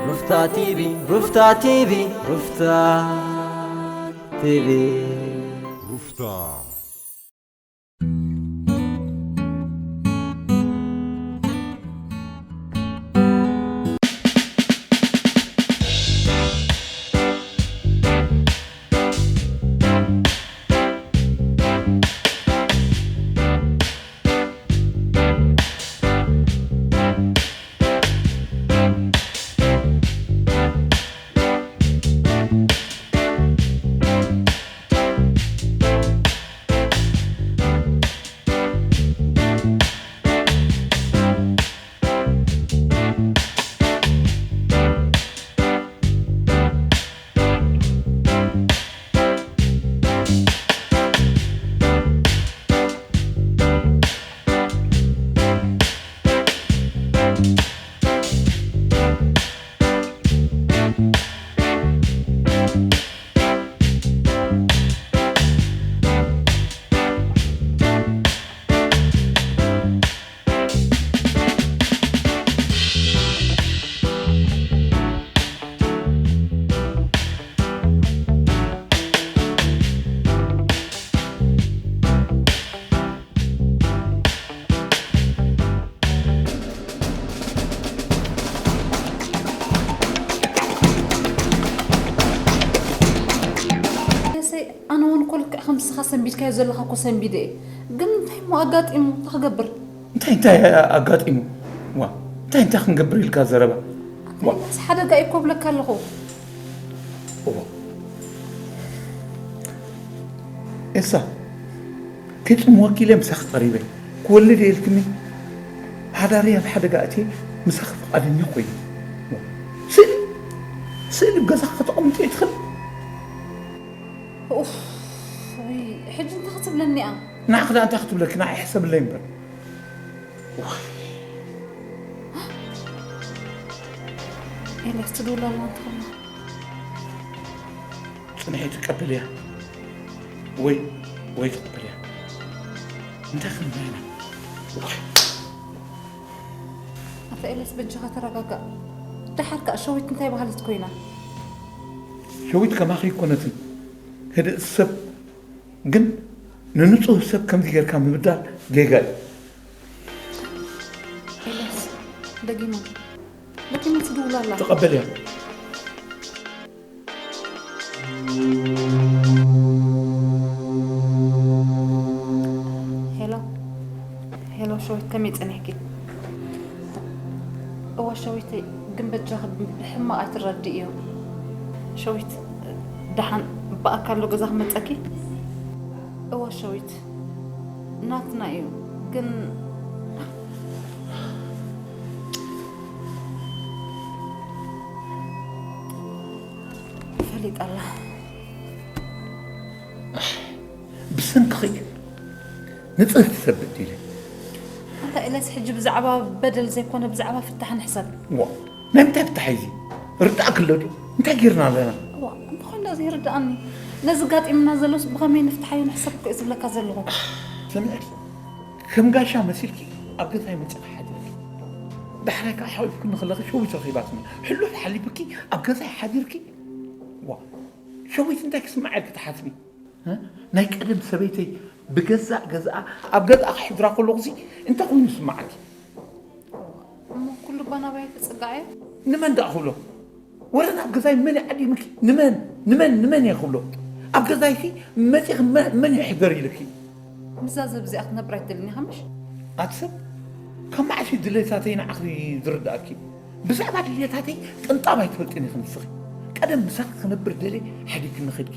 ሩፍታ ቲቪ፣ ሩፍታ ቲቪ፣ ሩፍታ ቲቪ። ሩፍታ። ኣነ እውን እኮ ልክዕ ከምስኻ ሰንቢድካዮ ዘለኻ እኮ ሰንቢደ እየ። ግን እንታይ እሞ ኣጋጢሙ? እንታይ ክገብር? እንታይ እንታይ ኣጋጢሙ? ዋ እንታይ እንታይ ክንገብር ኢልካ ዘረባ? ዋ ሓደጋ እኮ ብለካ ኣለኹ። ኤልሳ፣ ከይጽምወኪ ኢለ ምሳኺ ቀሪበ። ክወልድ እየ ኢልክኒ፣ ሓዳረይ ኣብ ሓደጋ ኣእትየ ምሳኺ ፍቓደኛ ኮይነ። ስእሊ ስእሊ ኣብ ገዛኺ ከተቐምጥዮ ትኽእሊ። ኡፍ፣ ውይ፣ ሕጂ እንታይ ክትብለኒ እያ? ንዓኺ ደኣ እንታይ ክትብለኪ? ንዓይ ሕሰብለይ እምበር። ኤልያስ ትድውል ኣላ እንተኾይና። ጽንሒ ትቀበልያ ወይ ወይ ትቀበልያ እንታይ ክንብላ ኢና? ኣታ ኤልያስ በጃኻ ተረጋጋእ። ደሓር ከኣ ሸዊት እንታይ በሃለት ኮይና? ሸዊት ከማኺ ኣይኮነትን ህድእቲ ሰብ ግን ንንጹህ ሰብ ከምዚ ጌርካ ምብዳል ጌጋ እዩ። ኤልያስ ደጊማ ደጊማ ትድውል ኣላ። ተቐበልያ። ሄሎ ሄሎ፣ ሸዊት ከመይ ጸኒሕኪ? እዋ ሸዊተይ፣ ግን በጃኺ ብሕማቕ ኣይትረድእዮ። ሸዊት፣ ደሓን ብኣካል ዶ ገዛ ክመጸኪ? እዋ ሸዊት፣ ናትና እዩ፣ ግን ፈሊጣ ኣላ። ብሰንክኺ ንጽህቲ ሰብ በዲለ። ኣንታ ኤልያስ፣ ሕጂ ብዛዕባ በደል ዘይኮነ ብዛዕባ ፍታሕ ንሕሰብ። ዋ ናይ ምንታይ ፍታሕ እዩ እዚ? ርዳእ ክሎ ድዩ? እንታይ ጌርና ኣለና? ዋ እንተኾይኑ እዚ ይርድኣኒ። ነዚ ጋጢምና ዘሎስ ብኸመይ ንፍትሓዮ ንሕሰብ እኮ እየ ዝብለካ ዘለኹ። ስምዒ ከም ጋሻ መሲልኪ ኣብ ገዛይ መፂኺ ሓዲርኪ። ዳሕራይ ከዓ ሓቂፍክኒ ከለኺ ሸዊት ረኺባትኒ። ሕሉፍ ሓሊፍኪ ኣብ ገዛይ ሓዲርኪ። ዋ ሸዊት እንታይ ክስምዓ ኢልኪ ትሓስቢ? ናይ ቀደም ሰበይተይ ብገዛእ ገዝኣ ኣብ ገዝኣ ክሕድራ ከለኹሲ እንታይ ኮይኑ ዝስምዓኪ? እሞ ኩሉ እባ ናባይ ክጽጋዕ እየ። ንመን ደኣ ክብሎ? ወረ ናብ ገዛይ መን ይዓዲምኪ? ንመን ንመን ንመን እየ ክብሎ? ኣብ ገዛይሲ መጺኺ መን መን ይሕደር ኢልኪ? ምስዛ ሰብ እዚኣ ክትነብር ኣይትደልን ኢኻ ምሽ? ኣቲ ሰብ ካብ መዓስ እዩ ድሌታተይ ንዓኺ ዝርድኣኪ? ብዛዕባ ድሌታተይ ቅንጣብ ኣይትፈልጥን ኢኺ ንስኺ። ቀደም ምሳኺ ክነብር ደልየ ሓዲግክኒ ኸድኪ።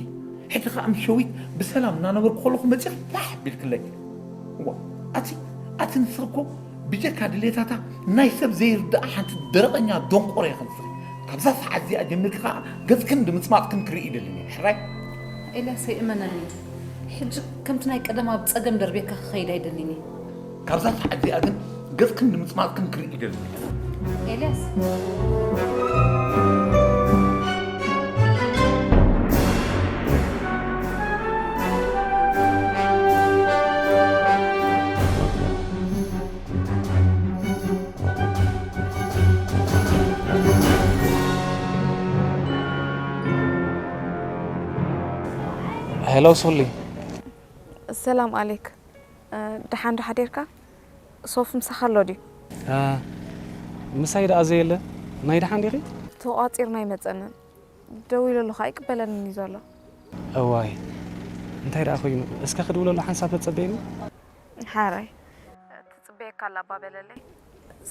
ሕጂ ኸኣ ምስ ሸዊት ብሰላም እናነበርኩ ከለኹ መጺኺ ፋሕ ኣቢልክለይ። እዋ ኣቲ ኣቲ ንስኺ እኮ ብጀካ ድሌታታ ናይ ሰብ ዘይርድኣ ሓንቲ ደረቐኛ ደንቆሮ ኢኺ ንስኺ። ካብዛ ሰዓት እዚኣ ጀሚርኪ ኸኣ ገጽክን ድምጽማጽክን ክርኢ ይደልን እየ። ሕራይ? ኤልያሰይ እመነኒ፣ ሕጂ ከምቲ ናይ ቀደም ኣብ ጸገም ደርብየካ ክኸይድ ኣይደልን እየ። ካብዛ ሰዓት እዚኣ ግን ገጽክን ድምጽማጽክን ክርኢ ይደሊ። ኤልያስ። ሄሎ ሶሊ። ሰላም ኣሌክ፣ ደሓን ዶ ሓዲርካ? ሶፍ ምሳኻ ኣሎ ድዩ? ምሳይ ደኣ ዘየለ። ናይ ደሓን ዲኺ? ተቋጺርና ኣይመጸንን። ደዊለሉ ኸኣ ኣይቅበለንን እዩ ዘሎ። እዋይ፣ እንታይ ደኣ ኮይኑ? እስከ ክድውለሉ ሓንሳብ ተጸበይኒ። ሓራይ፣ ትጽበየካ ኣላ እባ በለለይ።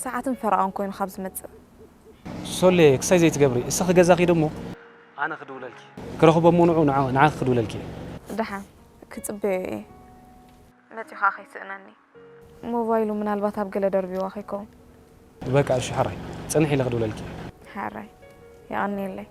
ሰዓትን ፈረቓን ኮይኑ ካብ ዝመጽእ። ሶሌ፣ ክሳይ ዘይትገብሪ፣ እስኺ ገዛ ኺዲ እሞ ኣነ ክድውለልኪ። ክረኽቦ እሞ ንዑ ንዓ-፣ ንዓኺ ክድውለልኪ እየ። ደሓን፣ ክጽበዮ እየ። መጺኡ ኸኣ ኸይስእነኒ። ሞባይሉ ምናልባት ኣብ ገለ ደርብዋ ከይከውን። በቃ እሺ፣ ሕራይ። ጽንሒ ኢለ ክድውለልኪ እየ። ሕራይ። የቐንየለይ።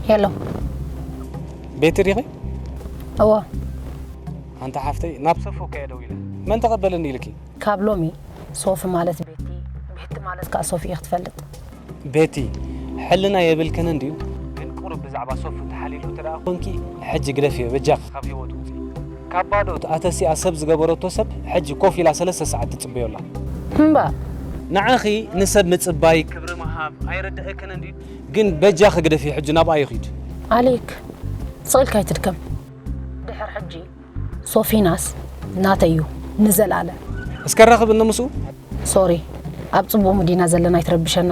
ሄሎ። ቤቲ ዲኺ? እወ። ኣንታ ሓፍተይ፣ ናብ ሰፎ ከየ ደዊለ። መን ተቐበለኒ ኢልኪ? ካብ ሎሚ ሶፊ ማለት ቤቲ፣ ቤቲ ማለት ከኣ ሶፊ ኢኺ ትፈልጥ። ቤቲ፣ ሕልና የብልክን እንድዩ። ግን ቁሩብ ብዛዕባ ሶፊ ተሓሊሉ እንተ ደኣ ኮንኪ፣ ሕጂ ግደፍዮ፣ በጃኺ ካብ ህይወቱ ውጺ። ካብ ባዶ ኣተሲኣ ሰብ ዝገበረቶ ሰብ፣ ሕጂ ኮፍ ኢላ ሰለስተ ሰዓት ትጽበዮ ኣላ። እምባ። ንዓኺ ንሰብ ምጽባይ፣ ክብሪ ምሃብ ኣይርድኣክን እንድዩ። ግን በጃኺ ግደፍዮ፣ ሕጂ ናብኣ ይኺድ። ኣሌክ፣ ስቕ ኢልካ ኣይትድከም። ድሕር ሕጂ ሶፊናስ ናተይ እዩ ንዘልኣለም። እስከ ራኽብኒ ምስኡ። ሶሪ፣ ኣብ ጽቡቕ ሙድ ኢና ዘለና ኣይትረብሸና።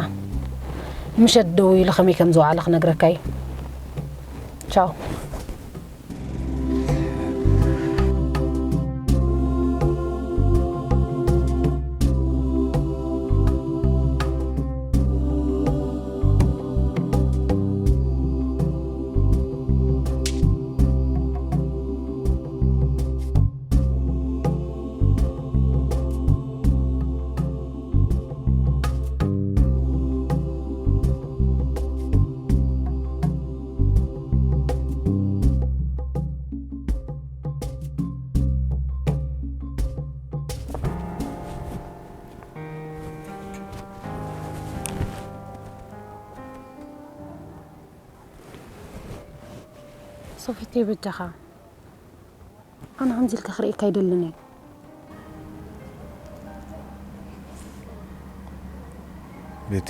ምሸት ደዊሉ ከመይ ከም ዝወዓለ ክነግረካ እዩ። ቻው። ሶፊተይ በጃኻ ኣነ ከምዚ ኢልካ ክርእየካ ኣይደልን እየ። ቤቲ፣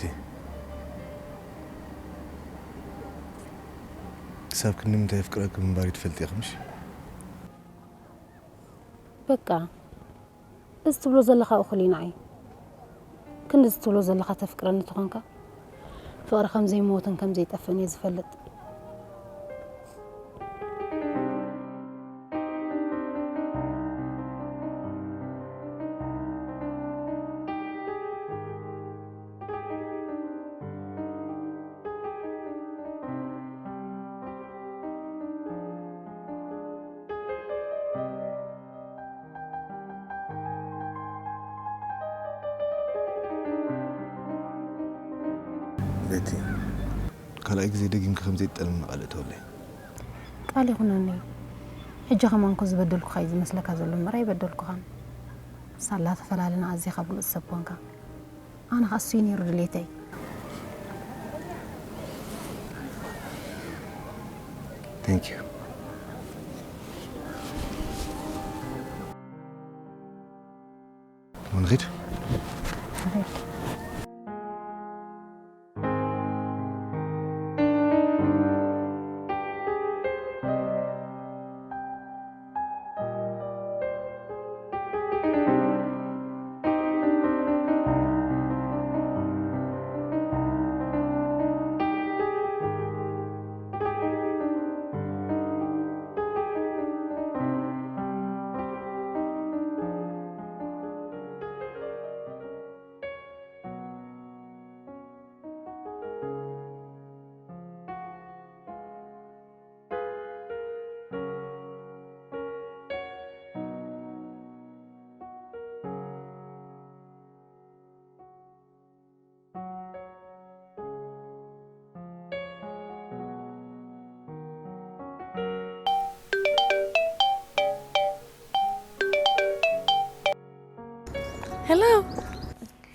ክሳብ ክንዲ ምንታይ የፍቅረኪ ምንባር ትፈልጢ ኢኺ ምሽ? በቃ እዚ ትብሎ ዘለኻ እኹል እዩ ንዓይ። ክንዲ እዚ ትብሎ ዘለኻ ተፍቅረኒ ተኾንካ ፍቕሪ ከም ዘይመውትን ከም ዘይጠፍእን እየ ዝፈልጥ። ቤቲ፣ ካልኣይ ግዜ ደጊምኪ ከምዘይ ትጠልምኒ ቃል እተወለይ። ቃል ይኹነኒ። ሕጂ ከማን እኮ ዝበደልኩኻ እዩ ዝመስለካ ዘሎ እምበር ኣይበደልኩኻን። ሳላ ተፈላልና ኣዚኻ ብሉጽ ሰብ ኮንካ። ኣነ ኸኣ እሱ እዩ ነይሩ ድሌተይ። Thank you። ንኺድ።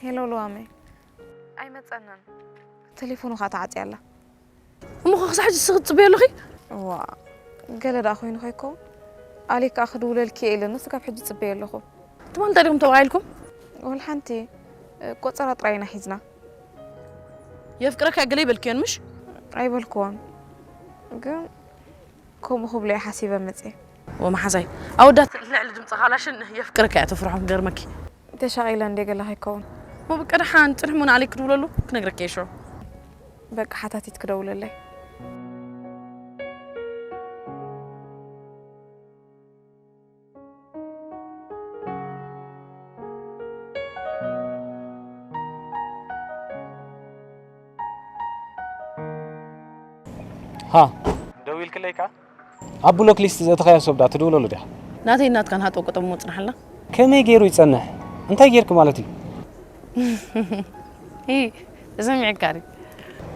ሄሎ ልዋመይ፣ ኣይመጸንን። ቴሌፎኑ ኸኣ ተዓጽያ ኣላ። እሞ ኸ ክሳዕ ሕጂ ስኽ ትጽበዮ ኣለኺ? እዋ፣ ገለ ደኣ ኮይኑ ከይከውን? ኣሌክ ከኣ ክድውለልኪ እየ ኢሉኒ፣ ስጋብ ሕጂ ጽበዮ ኣለኹ። ትማሊ እንታይ ዲኹም ተባሂልኩም? ወላ ሓንቲ፣ ቆጸራ ጥራይ ኢና ሒዝና። የፍቅረካ ገለ ይበልክዮን ምሽ? ኣይበልክዎን። ግን ከምኡ ክብሎ እየ ሓሲበ መጽየ። ወመሓዛይ፣ ኣወዳት ልዕሊ ድምፂ ካላሽን የፍቅረካ እያ ተፍርሖም ገርመኪ። ተሻቒለ እንደ ገለ ከይከውን። እሞ በቃ ደሓን ጽንሕ እሞ ንኣሌክ ክድውለሉ ክነግረካ እየ ሽዑ። በቃ ሓታቲት ክደውለለይ። ሃ፣ ደዊልክለይ ከኣ? ኣብ ብሎክ ሊስት ዘእተኻዮ ሰብ ደኣ ትድውለሉ ዲኻ? ናተይ ናትካን ሃጠው ቀጠው ምጽንሓልና። ከመይ ገይሩ ይጸንሕ? እንታይ ጌርኪ ማለት እዩ? ኢ፣ ተሰሚዕካ ድዩ?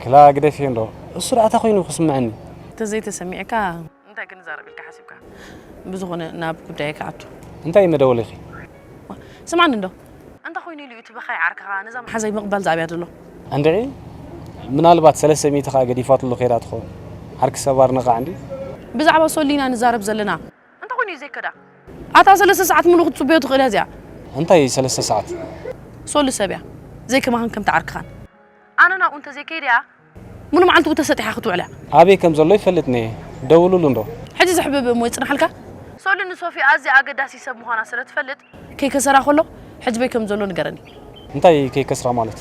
ክላ ግደፍዮ እንዶ። እሱ ደኣ እንታይ ኮይኑ ክስምዐኒ? እንተዘይተሰሚዕካ እንታይ ክንዛረብ ኢልካ ሓሲብካ? ብዝኾነ ናብ ጉዳይ ክኣቱ። እንታይ እዩ መደወሊኺ? ስምዓኒ እንዶ። እንታይ ኮይኑ ኢሉ እዩ እቲ በኻይ ዓርክኻ ነዛ መሓዛይ ምቕባል ዝኣብያ ዘሎ? እንድዒ፣ ምናልባት ሰለስተ ሚእቲ ከኣ ገዲፋትሉ ከይዳ ትኸውን። ዓርኪ ሰባር ነቓዕ እንዲ። ብዛዕባ ሶሊ ኢና ንዛረብ ዘለና። እንታይ ኮይኑ እዩ ዘይከዳ? ኣታ ሰለስተ ሰዓት ሙሉእ ክትጽበዮ ትኽእል እያ እዚኣ። እንታይ ሰለስተ ሰዓት? ሶሊ ሰብ እያ። ዘይከማኻን ከምቲ ዓርክኻን። ኣነ ናብኡ እንተዘይከይደ እያ፣ ሙሉ መዓልቲ ተሰጢሓ ክትውዕል እያ። ኣበይ ከም ዘሎ ይፈልጥ ነየ። ደውሉሉ እንዶ። ሕጂ ዘሕብብ እሞ ይጽንሓልካ። ሶሊ ንሶፊ ኣዝያ ኣገዳሲ ሰብ ምዃና ስለ ትፈልጥ፣ ከይከሰራ ከሎ ሕጂ በይ ከም ዘሎ ንገረኒ። እንታይ ከይከስራ ማለት?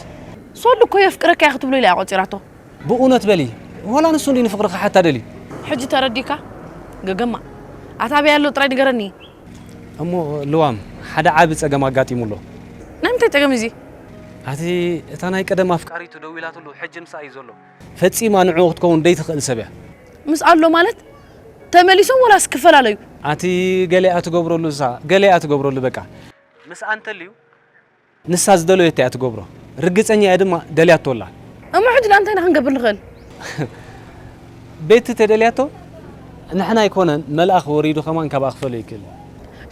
ሶሊ እኮ የፍቅረካ እያ ክትብሎ ኢላ እያ ቆጺራቶ። ብእውነት በሊ፣ ዋላ ንሱ እንዲ ንፍቅሪ ክሓታ ደልዩ። ሕጂ ተረዲካ? ገገማ። ኣታ ኣበይ ኣሎ ጥራይ ንገረኒ። እሞ ልዋም፣ ሓደ ዓቢ ጸገም ኣጋጢሙ ኣሎ። ናይ ምንታይ ጸገም እዚ? ኣቲ እታ ናይ ቀደም ኣፍቃሪቱ ደዊላትሉ፣ ሕጂ ምስኣ እዩ ዘሎ። ፈጺማ ንዕኡ ክትከውን ደይትኽእል ሰብ እያ። ምስ ኣሎ ማለት ተመሊሶም ወላስ ክፈላለዩ? ኣቲ ገሌኣ ትገብረሉ እሳ፣ ገሌኣ ትገብረሉ በቃ። ምስኣ እንተልዩ፣ ንሳ ዝደለየቶ እያ ትገብሮ። ርግጸኛ እያ ድማ ደልያቶ ኣላ። እሞ ሕጂ ደኣ እንታይ ኢና ክንገብር ንኽእል? ቤቲ ተደልያቶ ንሕና ኣይኮነን መልኣኽ ወሪዱ ከማን ካብኣ ክፈልዮ ይክእል።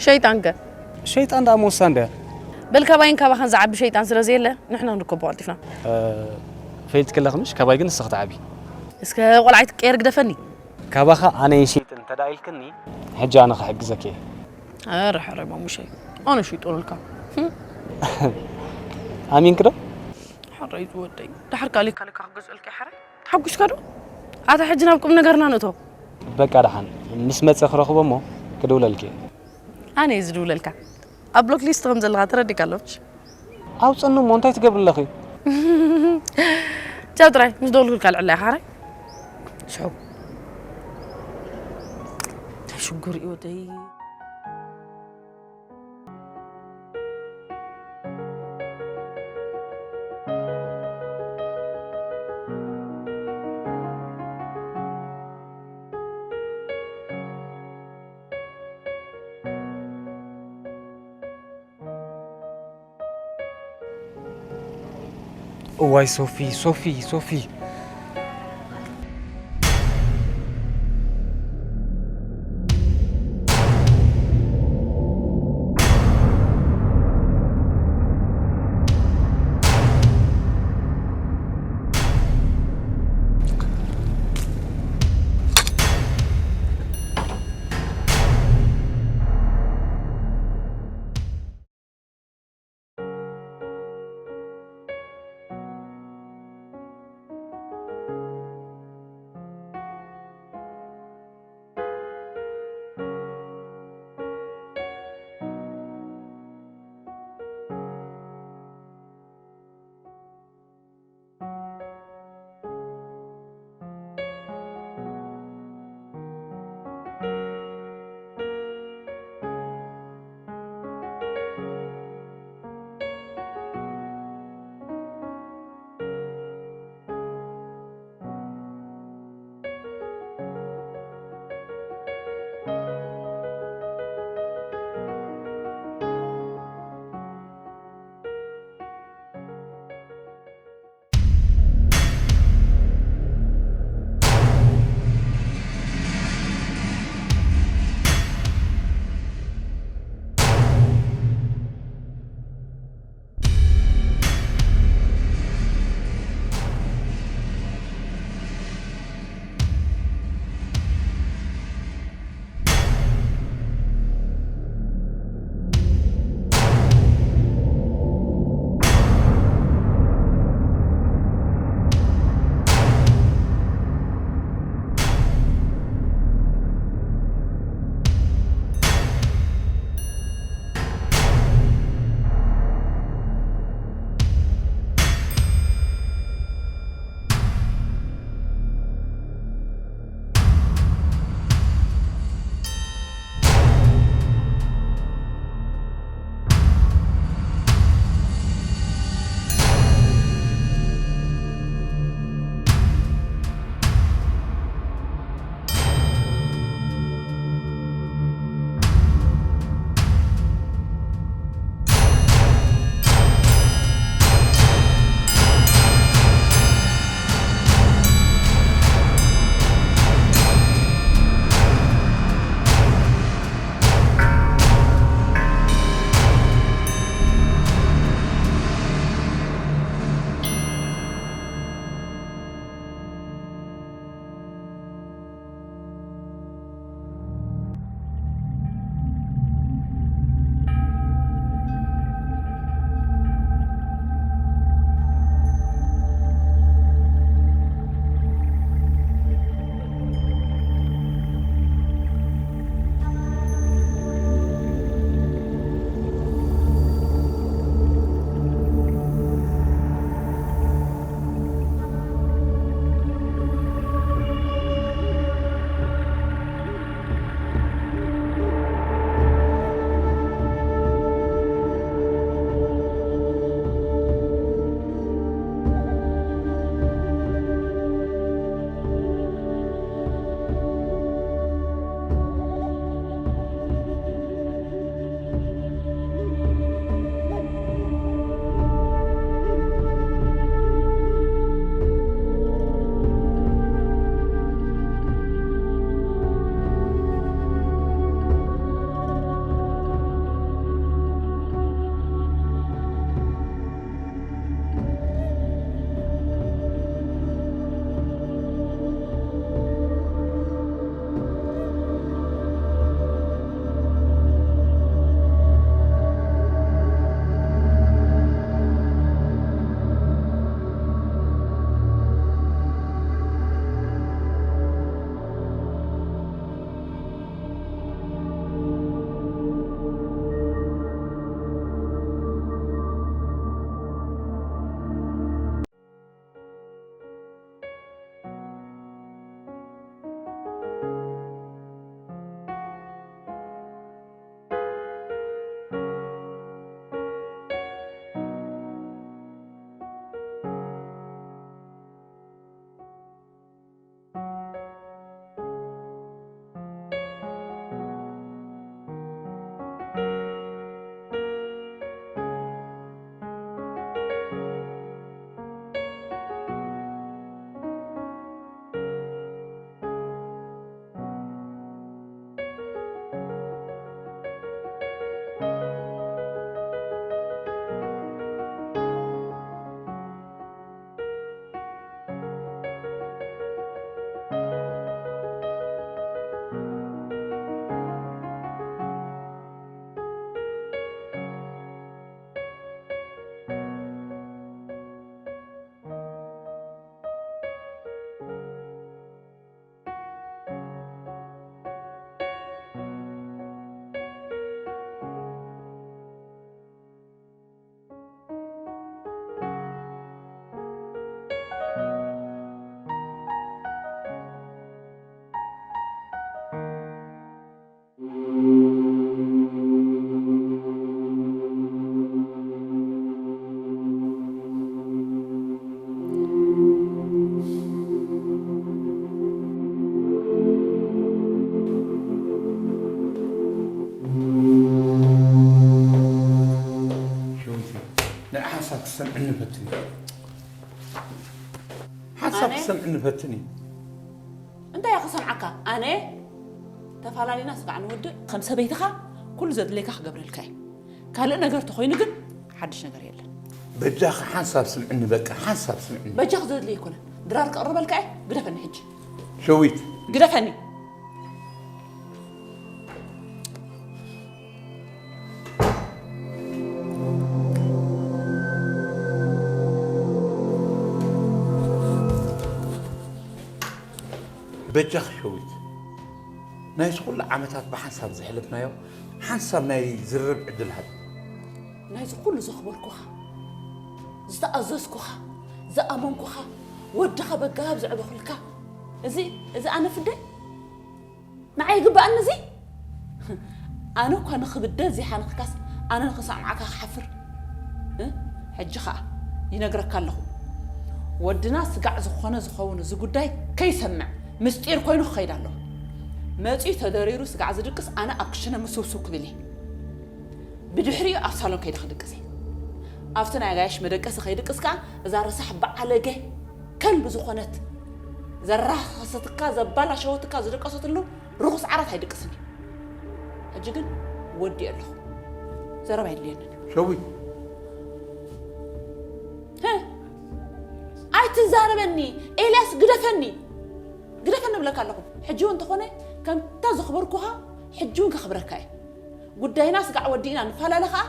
ሸይጣን ከ? ሸይጣን ደኣ መወሳ እንድያ። በል ካባይን ካባኻን ዝዓቢ ሸይጣን ስለ ዘየለ ንሕና ክንርከቦ ቀልጢፍና። እ፣ ፈሊጥኪ ኣለኺ ምሽ? ካባይ ግን ንስኺ ትዓቢ። እስከ ቆልዓ ኣይትቀየር ግደፈኒ። ካባኻ ኣነ ይሽይጥን እንተ ደኣ ኢልክኒ፣ ሕጂ ኣነ ክሕግዘኪ እየ። ኧረ ሕራይ ማሙሸይ፣ ኣነ ሽይጦልካ። ኣሚንኪ ዶ? ሕራይ ዝወደይ፣ ደሓር ካሊካ ልካ ክገዝአልካ እየ ሕራይ። ተሓጒስካ ዶ? ኣታ ሕጂ ናብ ቁም ነገርና ንእቶ። በቃ ደሓን፣ ምስ መጸ ክረኽቦ እሞ ክድውለልኪ እየ። ኣነ እየ ዝድውለልካ። ኣብ ብሎክ ሊስት ከም ዘለኻ ተረዲእካ ኣሎ ምሽ? ኣውፅእኒ እሞ እንታይ ትገብሪ ኣለኺ? ቻው ጥራይ፣ ምስ ደወልኩልካ ልዕላ ኢኻ፣ ሕራይ። ሽዑ። እንታይ ሽጉር እዩ ወደይ? እዋይ ሶፊ፣ ሶፊ፣ ሶፊ። ሰምዕኒ ፈትኒ። ሓንሳብ ኣነ? ሰምዕኒ ፈትኒ። እንታይ እየ ክሰምዓካ? ኣነ ተፋላሊና ስጋዕ ንወድእ። ከም ሰበይትኻ ኩሉ ዘድልየካ ክገብረልካ እየ። ካልእ ነገር ተኾይኑ ግን ሓድሽ ነገር የለን። በጃኺ ሓንሳብ ስምዕኒ፣ በቃ ሓንሳብ ስምዕኒ። በጃኺ ዘድልየ ኣይኮነን። ድራር ክቕርበልካ እየ። ግደፈኒ ሕጂ። ሸዊት። ግደፈኒ። በጃኺ ሸዊት፣ ናይዚ ኩሉ ዓመታት ብሓንሳብ ዘሕለፍናዮ ሓንሳብ ናይ ዝርርብ ዕድል ሃብ። ናይዚ ኩሉ ዘኽበርኩኻ፣ ዝተኣዘዝኩኻ፣ ዝኣመንኩኻ፣ ወድኻ በጋብ ዘዕበኹልካ፣ እዚ፣ እዚ ኣነ ፍደ? ንዓይ ይግብኣኒ እዚ? ኣነ እኳ ንኽብደል ዘይሓነኽካስ፣ ኣነ ንኽሰምዓካ ክሓፍር። እ? ሕጂ ኸኣ ይነግረካ ኣለኹ። ወድና ስጋዕ ዝኾነ ዝኸውን እዚ ጉዳይ ከይሰምዕ ምስጢር ኮይኑ ክኸይድ ኣለዎ። መጺኡ ተደሪሩ ስጋዕ ዝድቅስ ኣነ ኣብ ክሽነ ምስውስው ክብል እየ። ብድሕሪኡ ኣብ ሳሎን ከይደ ክድቅስ እየ። ኣብቲ ናይ ኣጋይሽ መደቀሲ ከይድቅስ ከኣ እዛ ረሳሕ በዓለገ ከልቢ ዝኾነት ዘራኸሰትካ ዘባላሸወትካ ዝደቀሰትሉ ርኹስ ዓራት ኣይድቅስን እዩ። ሕጂ ግን ወዲእ ኣለኹ። ዘረባ የድልየንን። ሸዊት። ህ! ኣይትዛረበኒ ኤልያስ፣ ግደፈኒ። ግደፈኒ እብለካ ኣለኹ። ሕጂ እውን እንተኾነ ከምታ ዘኽበርኩኻ ሕጂ እውን ከኽብረካ እየ። ጉዳይና ስጋዕ ወዲእና ንፈላለ ኸኣ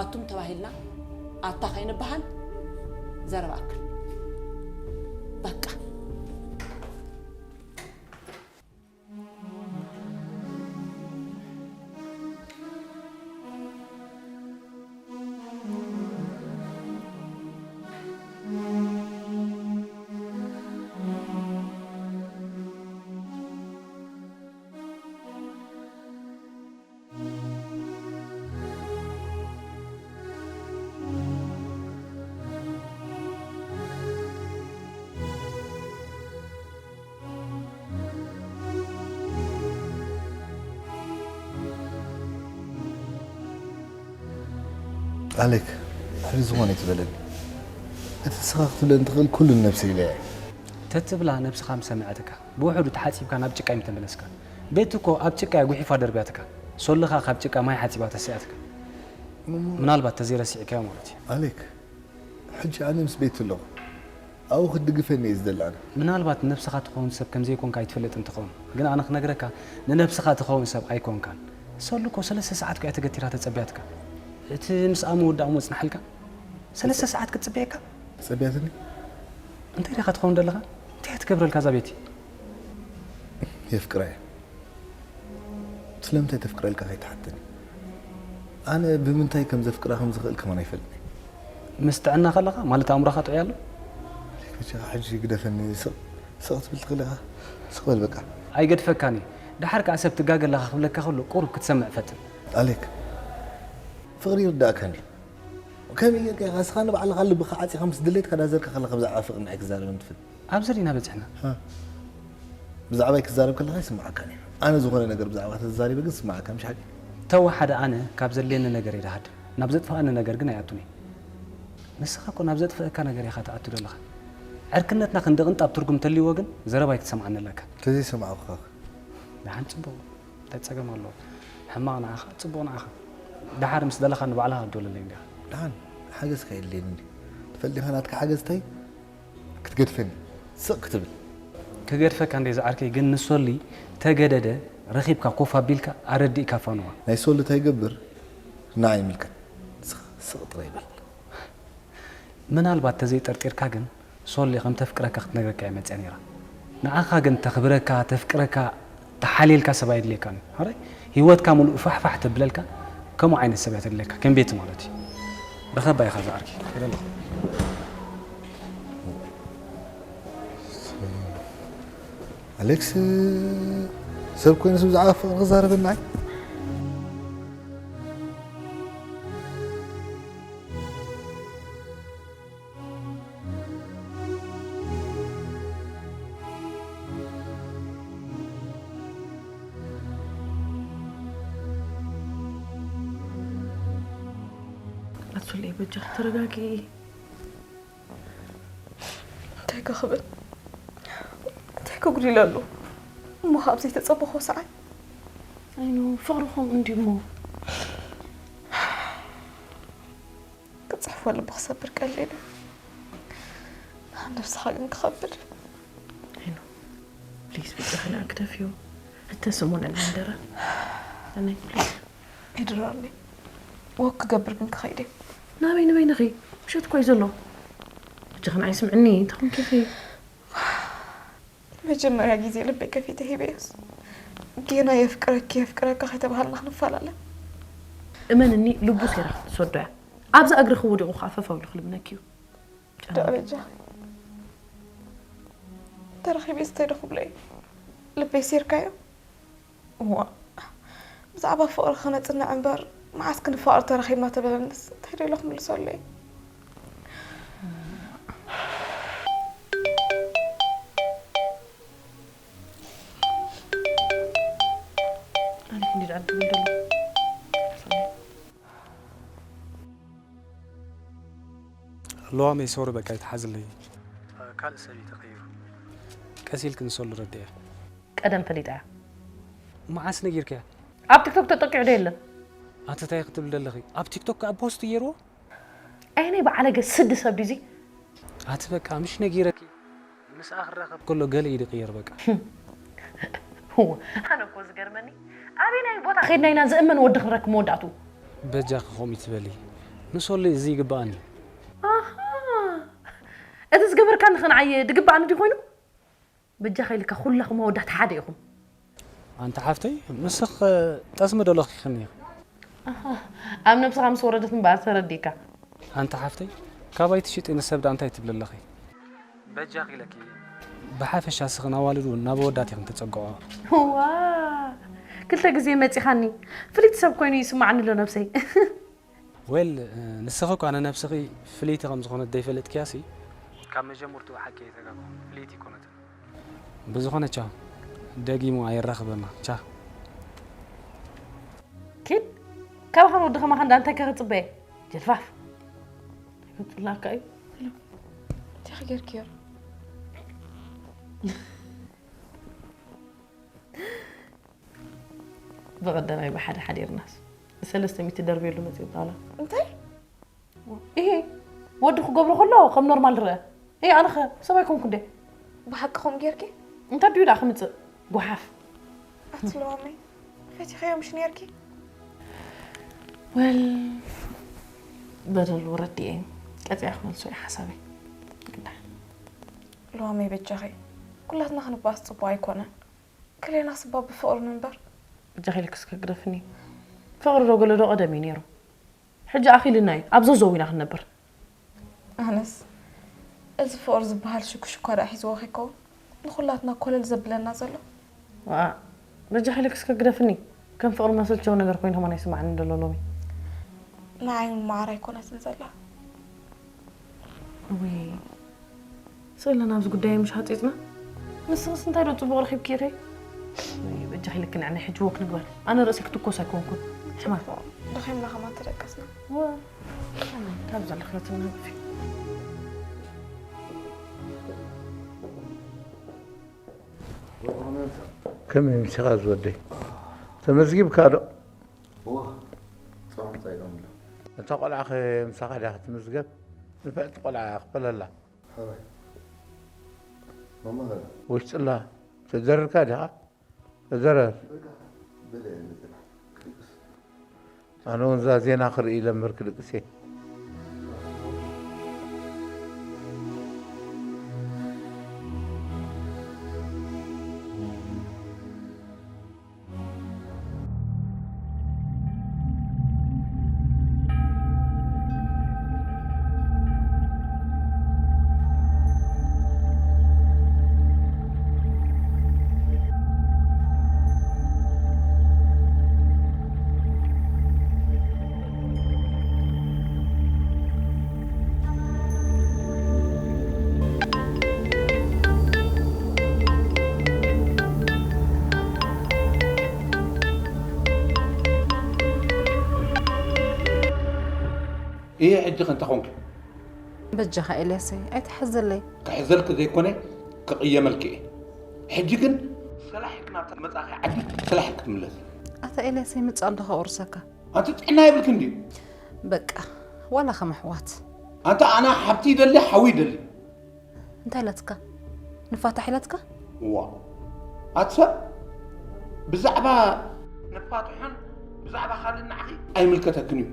ኣቱም ተባሂልና ኣታ ከይንበሃል ዘረባ ኣክል። በቃ። ኣሌክ፣ ሕዚ ዝኾነ ኣይትበለኒ። እቲ ንስኻ ክትብለኒ ትኽእል ኩሉ ንነብሰይ ኢለያ እየ። ተትብላ ነብስኻ ምሰምዐትካ፣ ብውሕዱ ተሓጺብካ ናብ ጭቃ ኣይምተመለስካን። ቤቲ እኮ ኣብ ጭቃ እያ ጉሒፋ ደርብያትካ። ሶልኻ ካብ ጭቃ ማይ ሓጺባ ተሲኣትካ። ምናልባት ተዘይረሲዕካዮ ማለት እዩ። ኣሌክ፣ ሕጂ ኣነ ምስ ቤቲ ኣለኹ። ኣብኡ ክትድግፈኒ እየ ዝደሊ ኣነ። ምናልባት ንነብስኻ ትኸውን ሰብ ከም ዘይኮንካ ኣይትፈልጥን ትኸውን። ግን ኣነ ክነግረካ፣ ንነብስኻ ትኸውን ሰብ ኣይኮንካን። ሶሊ እኮ ሰለስተ ሰዓት እኮ እያ ተገቲራ ተጸብያትካ። እቲ ምስኣ ምውዳእ ምጽናሕልካ ሰለስተ ሰዓት ክትጽበየካ? ጸብያትኒ? እንታይ ዲኻ ትኸውን ዘለኻ? እንታይ እያ ትገብረልካ እዛ ቤቲ? የፍቅራ እየ። ስለምንታይ ተፍቅረልካ ከይትሓተኒ? ኣነ ብምንታይ ከም ዘፍቅራ ከም ዝኽእል ከማን ኣይፈልጥን። ምስ ጥዕና ከለኻ ማለት ኣእምሮኻ ጥዑይ ኣሎ? በጃኻ ሕጂ ግደፈኒ፣ ስቕ፣ ስቕ ክትብል ትኽእል ኢኻ። ስቕ በል በቃ። ኣይገድፈካን እዩ። ደሓር ከኣ ሰብ ትጋገ ኣለኻ ክብለካ ከሎ ቁሩብ ክትሰምዕ ፈትን። ኣሌክ፣ ፍቕሪ ይርዳእካን እዩ። ከመይ ጌርካ ኢኻ ንስኻ ንባዕልኻ ልብኻ ዓጺኻ ምስ ድሌትካ ዳዘርካ ከለኻ ብዛዕባ ፍቕሪ ንዓይ ክዛረበኒ ትፈትን? ኣብዚ ዲና በጺሕና። ሃ። ብዛዕባይ ክዛረብ ከለኻ ይስምዓካን እዩ። ኣነ ዝኾነ ነገር ብዛዕባ ተዛሪበ ግን ዝስምዓካ፣ ምሽ ሓቂ? ተወሓደ ኣነ ካብ ዘድልየኒ ነገር እየ ድሃድም። ናብ ዘጥፍኣኒ ነገር ግን ኣይኣቱን እየ። ንስኻ እኮ ናብ ዘጥፍኣካ ነገር ኢኻ ትኣቱ ዘለኻ። ዕርክነትና ክንዲ ቅንጣብ ትርጉም እንተልይዎ ግን ዘረባ ኣይትሰምዓኒ ኣለካ። ተዘይሰማዕኩኻ ኸ? ደሓን ጽቡቕ። እንታይ ጸገም ኣለዎ? ሕማቕ ንዓኻ፣ ጽቡቕ ንዓኻ። ደሓር ምስ ደለኻ ንባዕልኻ ክትደውለለይ እንዲኻ። ደሓን፣ ሓገዝካ የድልየኒ እንድዩ። ትፈልጥ ዲኻ ናትካ ሓገዝ እንታይ? ክትገድፈኒ ስቕ ክትብል። ክገድፈካ እንደ ዝዓርከይ፣ ግን ንሶሊ ተገደደ ረኺብካ ኮፍ ኣቢልካ ኣረዲእካ ፋኑዋ። ናይ ሶሊ እንታይ ይገብር ንዓይ ይምልከት። ስቕ፣ ስቕ ጥራይ ይበል። ምናልባት ተዘይጠርጢርካ ግን ሶሊ ከም ተፍቅረካ ክትነግረካ እያ መጽያ ነይራ። ንዓኻ ግን ተኽብረካ፣ ተፍቅረካ፣ ተሓልየልካ ሰብ ኣየድልየካን እዩ። ሕራይ ህይወትካ ሙሉእ ፋሕፋሕ ተብለልካ ከምኡ ዓይነት ሰብ እያ ተድልየካ፣ ከም ቤቲ ማለት እዩ። ርኸባ ኢኻ ዝዓርከይ። ከይደ ኣለኹ። ኣሌክስ ሰብ ኮይኑስ ብዛዕባ ፍቕሪ ክዛረበና? ኣቱለይ በጃኺ ተረጋግኢ። ክኽብል እንታይ ክጉድል ኣሎ? እሞ ካብ ዘይተጸበኾ ሰዓት ኣይኑ ፍቕሪ ከምኡ እንዲሞ ክጽሕፎ ልቢ ክሰብር ቀሊል እዩ። ነብስኻ ግን ክኸብድ። ፕሊዝ ብጃኺ ንዓ ክደፍዮ። እተ ስሙን ዕላንደረ። ኣነይ ፕሊዝ። ይድረርኒ። ወክ ክገብር ግን ክኸይድ እየ። ናበይ ንበይንኺ? ምሸት እኮ እዩ ዘሎ። ብጃኺ ንዓይ ስምዕኒ፣ እንታይ ኮንኪ ኢኺ? መጀመርያ ግዜ ልበይ ከፊተ ሂበዮስ ጌና የፍቅረኪ የፍቅረካ ከይተባሃልና ክንፈላለ። እመንኒ ልቡ ሴራ ክትሰዶ እያ። ኣብዛ እግርኺ ወዲቑ ከዓ ፈፋው ኢሉ ክልምነኪ እዩ። ደኣ በጃኺ ተረኺበ እንታይ ዶ ክብሎ እዩ? ልበይ ሴርካዮ? እዋ ብዛዕባ ፍቕሪ ክነጽንዕ እምበር መዓስ ክንፋቐር ተራኺብና ተበለንስ እንታይ ዶ ኢለ ክምልሰሉ እየ? ኣነ ክንዲ ደኣ ትብል ደሎ ኣለዋ መይ ሶሪ በቃ ይትሓዝለይ። ካልእ ሰብ እዩ ተቐይሩ። ቀስ ኢልክ ንሰሉ ረድእያ። ቀደም ፈሊጣ እያ። መዓስ ነጊርክያ? ኣብ ቲክቶክ ተጠቂዑ ዶ የለን? ኣቲ እንታይ ክትብል ደለኺ? ኣብ ቲክቶክ ከዓ ፖስት ገይርዎ። ኣይነይ በዓለገ ስዲ ሰብ ድዚ? ኣቲ በቃ ምሽ ነጊረኪ። ምስኣ ክራኸብ ከሎ ገለ እዩ ድቕየር በቃ። ኣነ እኮ ዝገርመኒ ኣበይ ናይ ቦታ ከድና ኢና ዝእመን ወዲ ክንረክብ መወዳእቱ። በጃኺ ከምኡ ትበሊ። ንሶሊ እዚ ይግባኣኒ። ኣሃ፣ እቲ ዝገበርካኒ ከንዓየ ድግባኣኒ ድዩ ኮይኑ? በጃኺ ኢልካ ኩላኹም ኣወዳት ሓደ ኢኹም። ኣንቲ ሓፍተይ ምስኽ ጠስሚ ዶ ለኺኽኒ ኢኺ? ኣሃ፣ ኣብ ነብስኻ ምስ ወረደት እምበኣር ተረዲእካ። ኣንቲ ሓፍተይ ካባይ ትሽጢ ንሰብ ደኣ እንታይ ትብሊ ኣለኺ? በጃኺ ኢለኪ። ብሓፈሻ እስኽን ኣዋልድ እውን ናብ ኣወዳት ኢኽን ተጸግዖ። ዋ፣ ክልተ ግዜ መጺኻኒ። ፍልይቲ ሰብ ኮይኑ ይስማዓኒ ኣሎ ነብሰይ። ዌል ንስኺ እኳ ንነብስኺ ፍልይቲ ከም ዝኾነት ዘይፈለጥክያሲ ካብ መጀመርትኡ ሓቂ ኣይተጋግኹ ፍልይቲ ኣይኮነትን። ብዝኾነ ቻው ደጊሙ ኣየራኽበና ቻ ኪድ ካባኻን ወዲ ኸማኻን ዳ እንታይ ከኽጽበየ ጀልፋፍ ይፈጽላካ እዩ። እንታይ ክገርክዮ? ብቐዳማይ ብሓደ ሓዲርናስ ንሰለስተ ሚእቲ ደርብየሉ መፂኡ ጣውላ። እንታይ? ይሄ ወዲ ክገብሮ ከሎ ከም ኖርማል ዝረአ። ይሄ ኣነኸ ሰብ ኣይኮንኩ እንዴ? ብሓቂ ከምኡ ጌርኪ? እንታይ ድዩ ደኣ ክምፅእ? ጓሓፍ። ኣቲ ሎሚ ፈቲኸዮ ምሽ ኔርኪ? ወል በደሉ ረዲኤ ቀፂያ ክመልሶ እዩ ሓሳበይ። ግዳ ሎሚ በጃኺ ኩላትና ክንባስ ፅቡቅ ኣይኮነን። ክሌና ስባ ብፍቕሪ ንንበር። በጃኺ ኢልኪ እስከ ግደፍኒ። ፍቕሪ ዶ ገለ ዶ ቀደም እዩ ነይሩ። ሕጂ ኣኺልና እዩ ኣብ ዘዘው ኢና ክንነብር። ኣነስ እዚ ፍቕሪ ዝበሃል ሽኩሽኳ ደኣ ሒዝዎ ከይከውን ንኹላትና ኮለል ዘብለና ዘሎ። ዋእ በጃኺ ኢልኪ እስከ ግደፍኒ። ከም ፍቕሪ መሰልቸው ነገር ኮይኑ ከማን ኣይስማዓንን ዘሎ ሎሚ። ንዓይ እውን መዓር ኣይኮነትን ዘላ። እወይ ስእልና ናብዚ ጉዳይ ምሽ ሃፂፅና። ንስኽስ እንታይ ዶ ፅቡቕ ረኺብኪ ኢኺ? በጃኺ ልክንዕና ሕጂ ወክ ንግበር። ኣነ ርእሲ ክትኮስ ኣይኮንኩን። ሕማም። ደኺምና ከማን ተደቀስና። እወ። ኣነ ካብ ዘለኽዮ ትናግፊ። ከመይ ምሲኻ ዝወደይ? ተመዝጊብካ ዶ? እወ። ጸወታ ኢሎም ኣሎ። እታ ቆልዓ ኸ ምሳኻ ድያ ክትምዝገብ? ንፍዕቲ ቆልዓ እያ ክፈለላ። ሕራይ። መምህር። ውሽጥላ ተደርርካ ዲኻ? ተደረር። በቃ፣ በለ፣ በቃ። ክድቅስ። ኣነ እውን እዛ ዜና ክርኢ ኢለ እምበር ክድቅስ እየ። እየ ሕጂ ከ እንታይ ኾንኪ? በጃኻ ኤልያሰይ ኣይትሓዘለይ። ክሕዘልኪ ዘይኮነ ክቕየመልኪ እየ። ሕጂ ግን ሰላሒክ ናብታ መጻእኺ ዓዲ ሰላሒክ ክትምለስ። ኣታ ኤልያሰይ ምጻእ እንዶ ከቑርሰካ። ኣንቲ ጥዕና የብልክን ድዩ? በቃ ዋላ ከም ኣሕዋት። ኣንታ ኣና ሓብቲ ይደሊ ሓዊ ይደሊ። እንታይ ኢላትካ? ንፋታሕ ኢላትካ? እዋ ኣቲ ሰብ ብዛዕባ ንፋትሖን ብዛዕባ ካልእ ንዓኺ ኣይምልከተክን እዩ።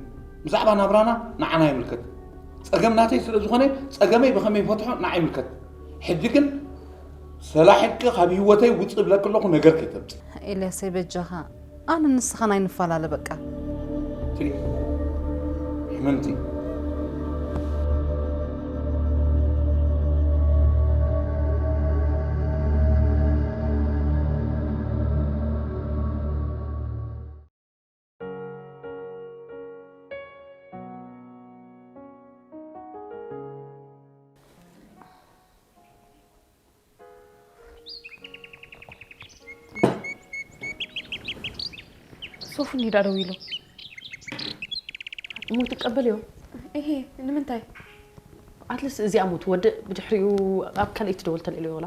ብዛዕባ ናብራና ንዓና ይምልከት። ጸገም ናተይ ስለ ዝኾነ ጸገመይ ብኸመይ ፈትሖ ንዓይ ይምልከት። ሕጂ ግን ሰላሒኪ ካብ ህይወተይ ውጽእ ብለኪ ኣለኹ፣ ነገር ከይተምጽእ። ኤልያሰይ በጃኻ ኣነ ንስኻን ኣይንፈላለ በቃ። ትሪ ሕምምቲ። ሶፉ እንዲዳ ደው ኢሉ እሞ ትቀበልዮ? እሄ ንምንታይ? ኣትሊስት እዚኣ እሞ ትወድእ፣ ብድሕሪኡ ኣብ ካልኣይቲ ደወል ተልዕልዮ ወላ?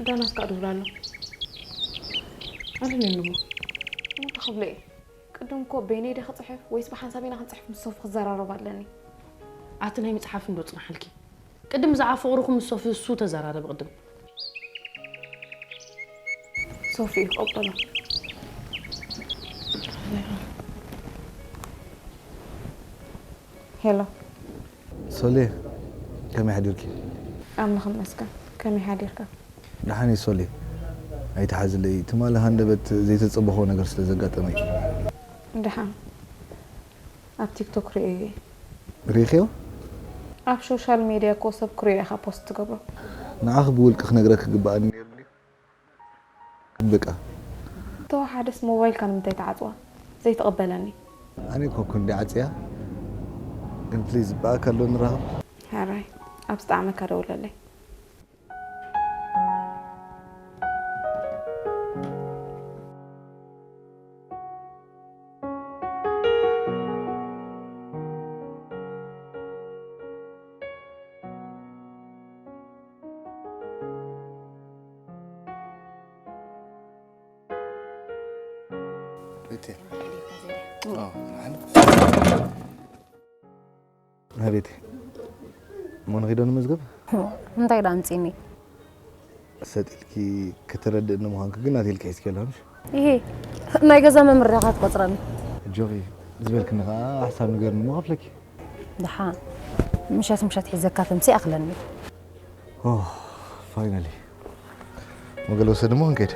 ዳናት ከዓ ደውላ ኣሎ። ኣነ ነንሞ እሞ እንታይ ክብሎ እየ? ቅድም እኮ በይነይ ድየ ክፅሕፍ ወይስ ብሓንሳብ ኢና ክንፅሕፍ ምስ ሶፊ ክዘራረብ ኣለኒ። ኣቲ ናይ ምፅሓፍ እንዶ ፅናሓልኪ። ቅድም ብዛዕባ ፍቕርኹም ምስ ሶፊ እሱ ተዘራረቢ ቅድም። ሶፊ እዩ ክቕበሎ። ሄሎ። ሶሌ ከመይ ሓዲርኪ? ኣምላኽ ይመስገን። ከመይ ሓዲርካ? ደሓን እየ ሶሌ። ኣይትሓዝለይ፣ ትማሊ ሃንደበት ዘይተጸበኽዎ ነገር ስለ ዘጋጠመ እዩ። ደሓን ኣብ ቲክቶክ ርእየ እየ። ርኢኽዮ? ኣብ ሶሻል ሜድያ እኮ ሰብ ክርእዮ ኢኻ ፖስት ትገብሮ። ንዓኺ ብውልቂ ክነግረኪ ክግበኣኒ ነይሩ ድዩ? በቃ። ተወሓደስ ሞባይልካ ንምንታይ ትዓጽዋ? ዘይትቕበለኒ። ኣነ እኮ ክንዲ ዓጽያ። ግን ፕሊዝ ብኣካል ዶ ንራኸብ? ሕራይ ኣብ ዝጠዓመካ ደውለለይ። ቤቴ። ኣቤት። እሞ ንኺዶ ንመዝገብ? እንታይ ደኣ ኣምጺእኒ? ሰጥ ኢልኪ ከተረድእኒ ምዃንኪ ግን ናተይ ኢልኪ ሒዝኪ ኣለኺ ምሽ? ይሄ ናይ ገዛ መምርያኻ ትቆጽረኒ። ጆኺ ዝበልክኒ ኸዓ ሓሳብ ንገርኒ እሞ ከፍለኪ። ደሓን ምሸት ምሸት ሒዘካ ተምሲ ኣኽለኒ። ኦ ፋይናሊ። መገለ ወሰድ እሞ ክንከይድ።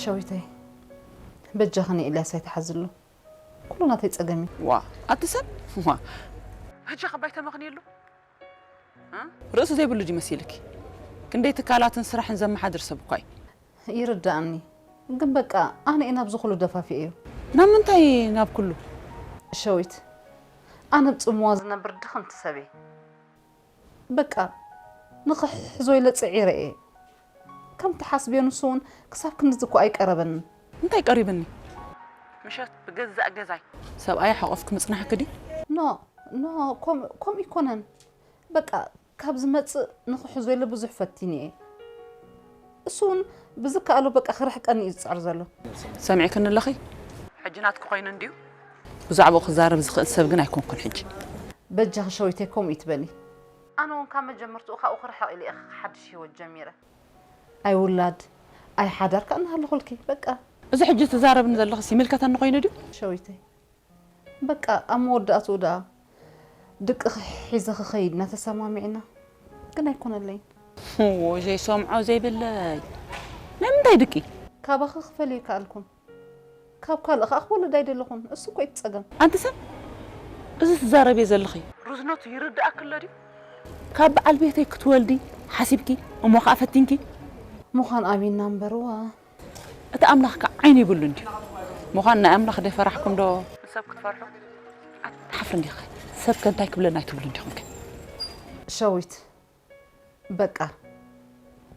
ሸዊተይ በጃኺ ንኤልያስ ኣይትሓዝሉ። ኩሉ ናተይ ጸገም እዩ። ዋ ኣቲ ሰብ ዋ ሕጂ ከባይ ተመኽንየሉ እ? ርእሲ ዘይብሉ ድዩ መሲልኪ? ክንደይ ትካላትን ስራሕን ዘመሓድር ሰብ እኳ እዩ። ይርዳእኒ ግን በቃ ኣነ እየ ናብዚ ኩሉ ደፋፊኤዮ። ናብ ምንታይ ናብ ኩሉ? ሸዊት ኣነ ብጽምዋ ዝነብር ድኽምቲ ሰብ እየ። በቃ ንኽሕዞ ኢለ ጽዒረ እየ። ከም ትሓስብዮ ንሱ እውን ክሳብ ክንድዚ እኮ ኣይቀረበንን። እንታይ ቀሪብኒ? ምሸት ብገዛእ ገዛይ ሰብኣይ ሓቆፍኪ ምጽናሕኪ ድዩ? ኖ ኖ ከም ከምኡ ኣይኮነን። በቃ ካብ ዝመጽእ ንኽሕዞ ኢለ ብዙሕ ፈቲነ እየ። እሱ እውን ብዝከኣሎ በቃ ክርሕቀኒ እዩ ዝጽዕር ዘሎ። ሰሚዕክኒ ኣለኺ? ሕጂ ናትኪ ኮይኑ እንድዩ። ብዛዕባኡ ክዛረብ ዝኽእል ሰብ ግን ኣይኮንኩን ሕጂ። በጃኺ ሸዊተይ ከምኡ ይትበሊ። ኣነ እውን ካብ መጀመርትኡ ካብኡ ክርሕቕ ኢለ እየ ሓድሽ ህይወት ጀሚረ። ኣይ ውላድ ኣይ ሓዳር ከኣ እናሃለኹልኪ በቃ። እዚ ሕጂ ትዛረብኒ ዘለኽስ ይምልከተኒ ኮይኑ ድዩ? ሸዊተይ በቃ ኣብ መወዳእትኡ ደኣ ድቅኺ ሒዘ ክኸይድ ኢና ተሰማሚዕና ግን ኣይኮነለይን። እዎ ዘይሰምዖ ዘይብለይ ናይ ምንታይ ድቂ? ካባኺ ክፈልዮ ኣይከኣልኩን። ካብ ካልእ ከኣ ክወልድ ኣይደለኹን። እሱ እኮ እዩ እቲ ጸገም። ኣንቲ ሰብ እዚ ትዛረብዮ ዘለኺ ርዝነቱ ይርድኣኪ ኣሎ ድዩ? ካብ በዓል ቤተይ ክትወልዲ ሓሲብኪ እሞ ኸኣ ፈቲንኪ? ምዃን ኣሚንና እምበርዋ። እቲ ኣምላኽ ከ ዓይኒ ይብሉን ድዩ? ምዃን ናይ ኣምላኽ ደይ ፈራሕኩም ዶ? ንሰብ ክትፈርሑ? ኣትሓፍርን ዲኺ? ሰብ ከ እንታይ ክብለና ኣይትብሉን ዲኹም ከ? ሸዊት፣ በቃ፣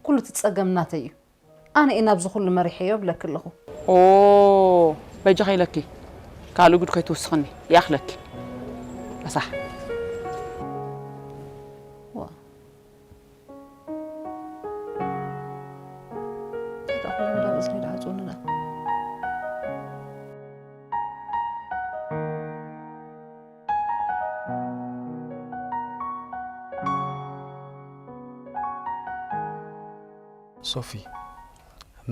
ኩሉ እቲ ጸገም ናተይ እዩ። ኣነ እየ ናብዚ ኩሉ መሪሐዮ እብለኪ ኣለኹ። ኦ፣ በጃኺ ኢለኪ፣ ካልእ ጉድ ከይትውስኽኒ፣ ይኣኽለኪ። ረሳሕ። ዋ። እንታይ ደኣ ኩሎም እንዳብ እዝኒ ደኣ ዓጽውኒ ደኣ። ሶፊ፣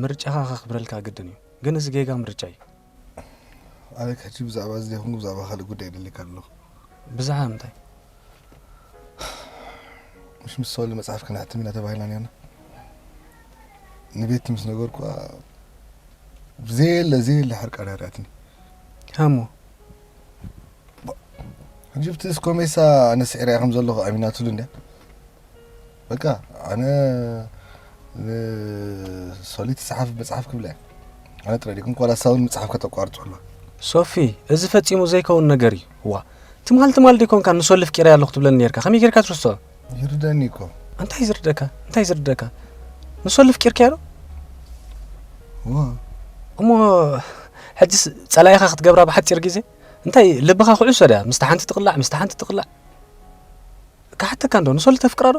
ምርጫኻ ከኽብረልካ ግድን እዩ፣ ግን እዚ ጌጋ ምርጫ እዩ። ኣሌክ፣ ሕጂ ብዛዕባ እዚ ዘይኮንኩ ብዛዕባ ካልእ ጉዳይ ደሊካ ኣለኹ። ብዛዕባ ምንታይ? ምሽ ምስ ሰወሊ መጽሓፍ ክነሕትም ኢና ተባሂልና ነርና። ንቤቲ ምስ ነገርኩዋ፣ ዘየለ፣ ዘየለ ሕርቃን እያ ርኣትኒ። ሃሞ? ሕጂ ብቲ እስኮሜሳ ኣነ ስዒረ እያ ከም ዘለኹ ኣሚናትሉ እንድያ። በቃ፣ ኣነ ንሶሊ ትጽሓፍ መጽሓፍ ክብላ እየ። ኣነ ጥራይ ደይኮንኩ፣ ዋላ እሳ እውን መጽሓፍ ከተቋርጽ ኣለዋ። ሶፊ፣ እዚ ፈጺሙ ዘይከውን ነገር እዩ። ዋ፣ ትማል ትማል ደይኮንካ ንሶሊ ኣፍቂረ ኣለኹ ትብለኒ ነርካ። ከመይ ጌርካ ትርስዖ? ይርደኒ እኮ። እንታይ ዝርደካ? እንታይ ዝርደካ? ንሶሊ ኣፍቂርካያ ዶ? ዋ። እሞ፣ ሕጅስ ጸላኢኻ ክትገብራ ብሓጺር ግዜ? እንታይ ልብኻ ኩዕሶ ድያ? ምስታ ሓንቲ ትቕላዕ፣ ምስታ ሓንቲ ትቕላዕ። ክሓተካ እንዶ፣ ንሶሊ ተፍቅራ ዶ?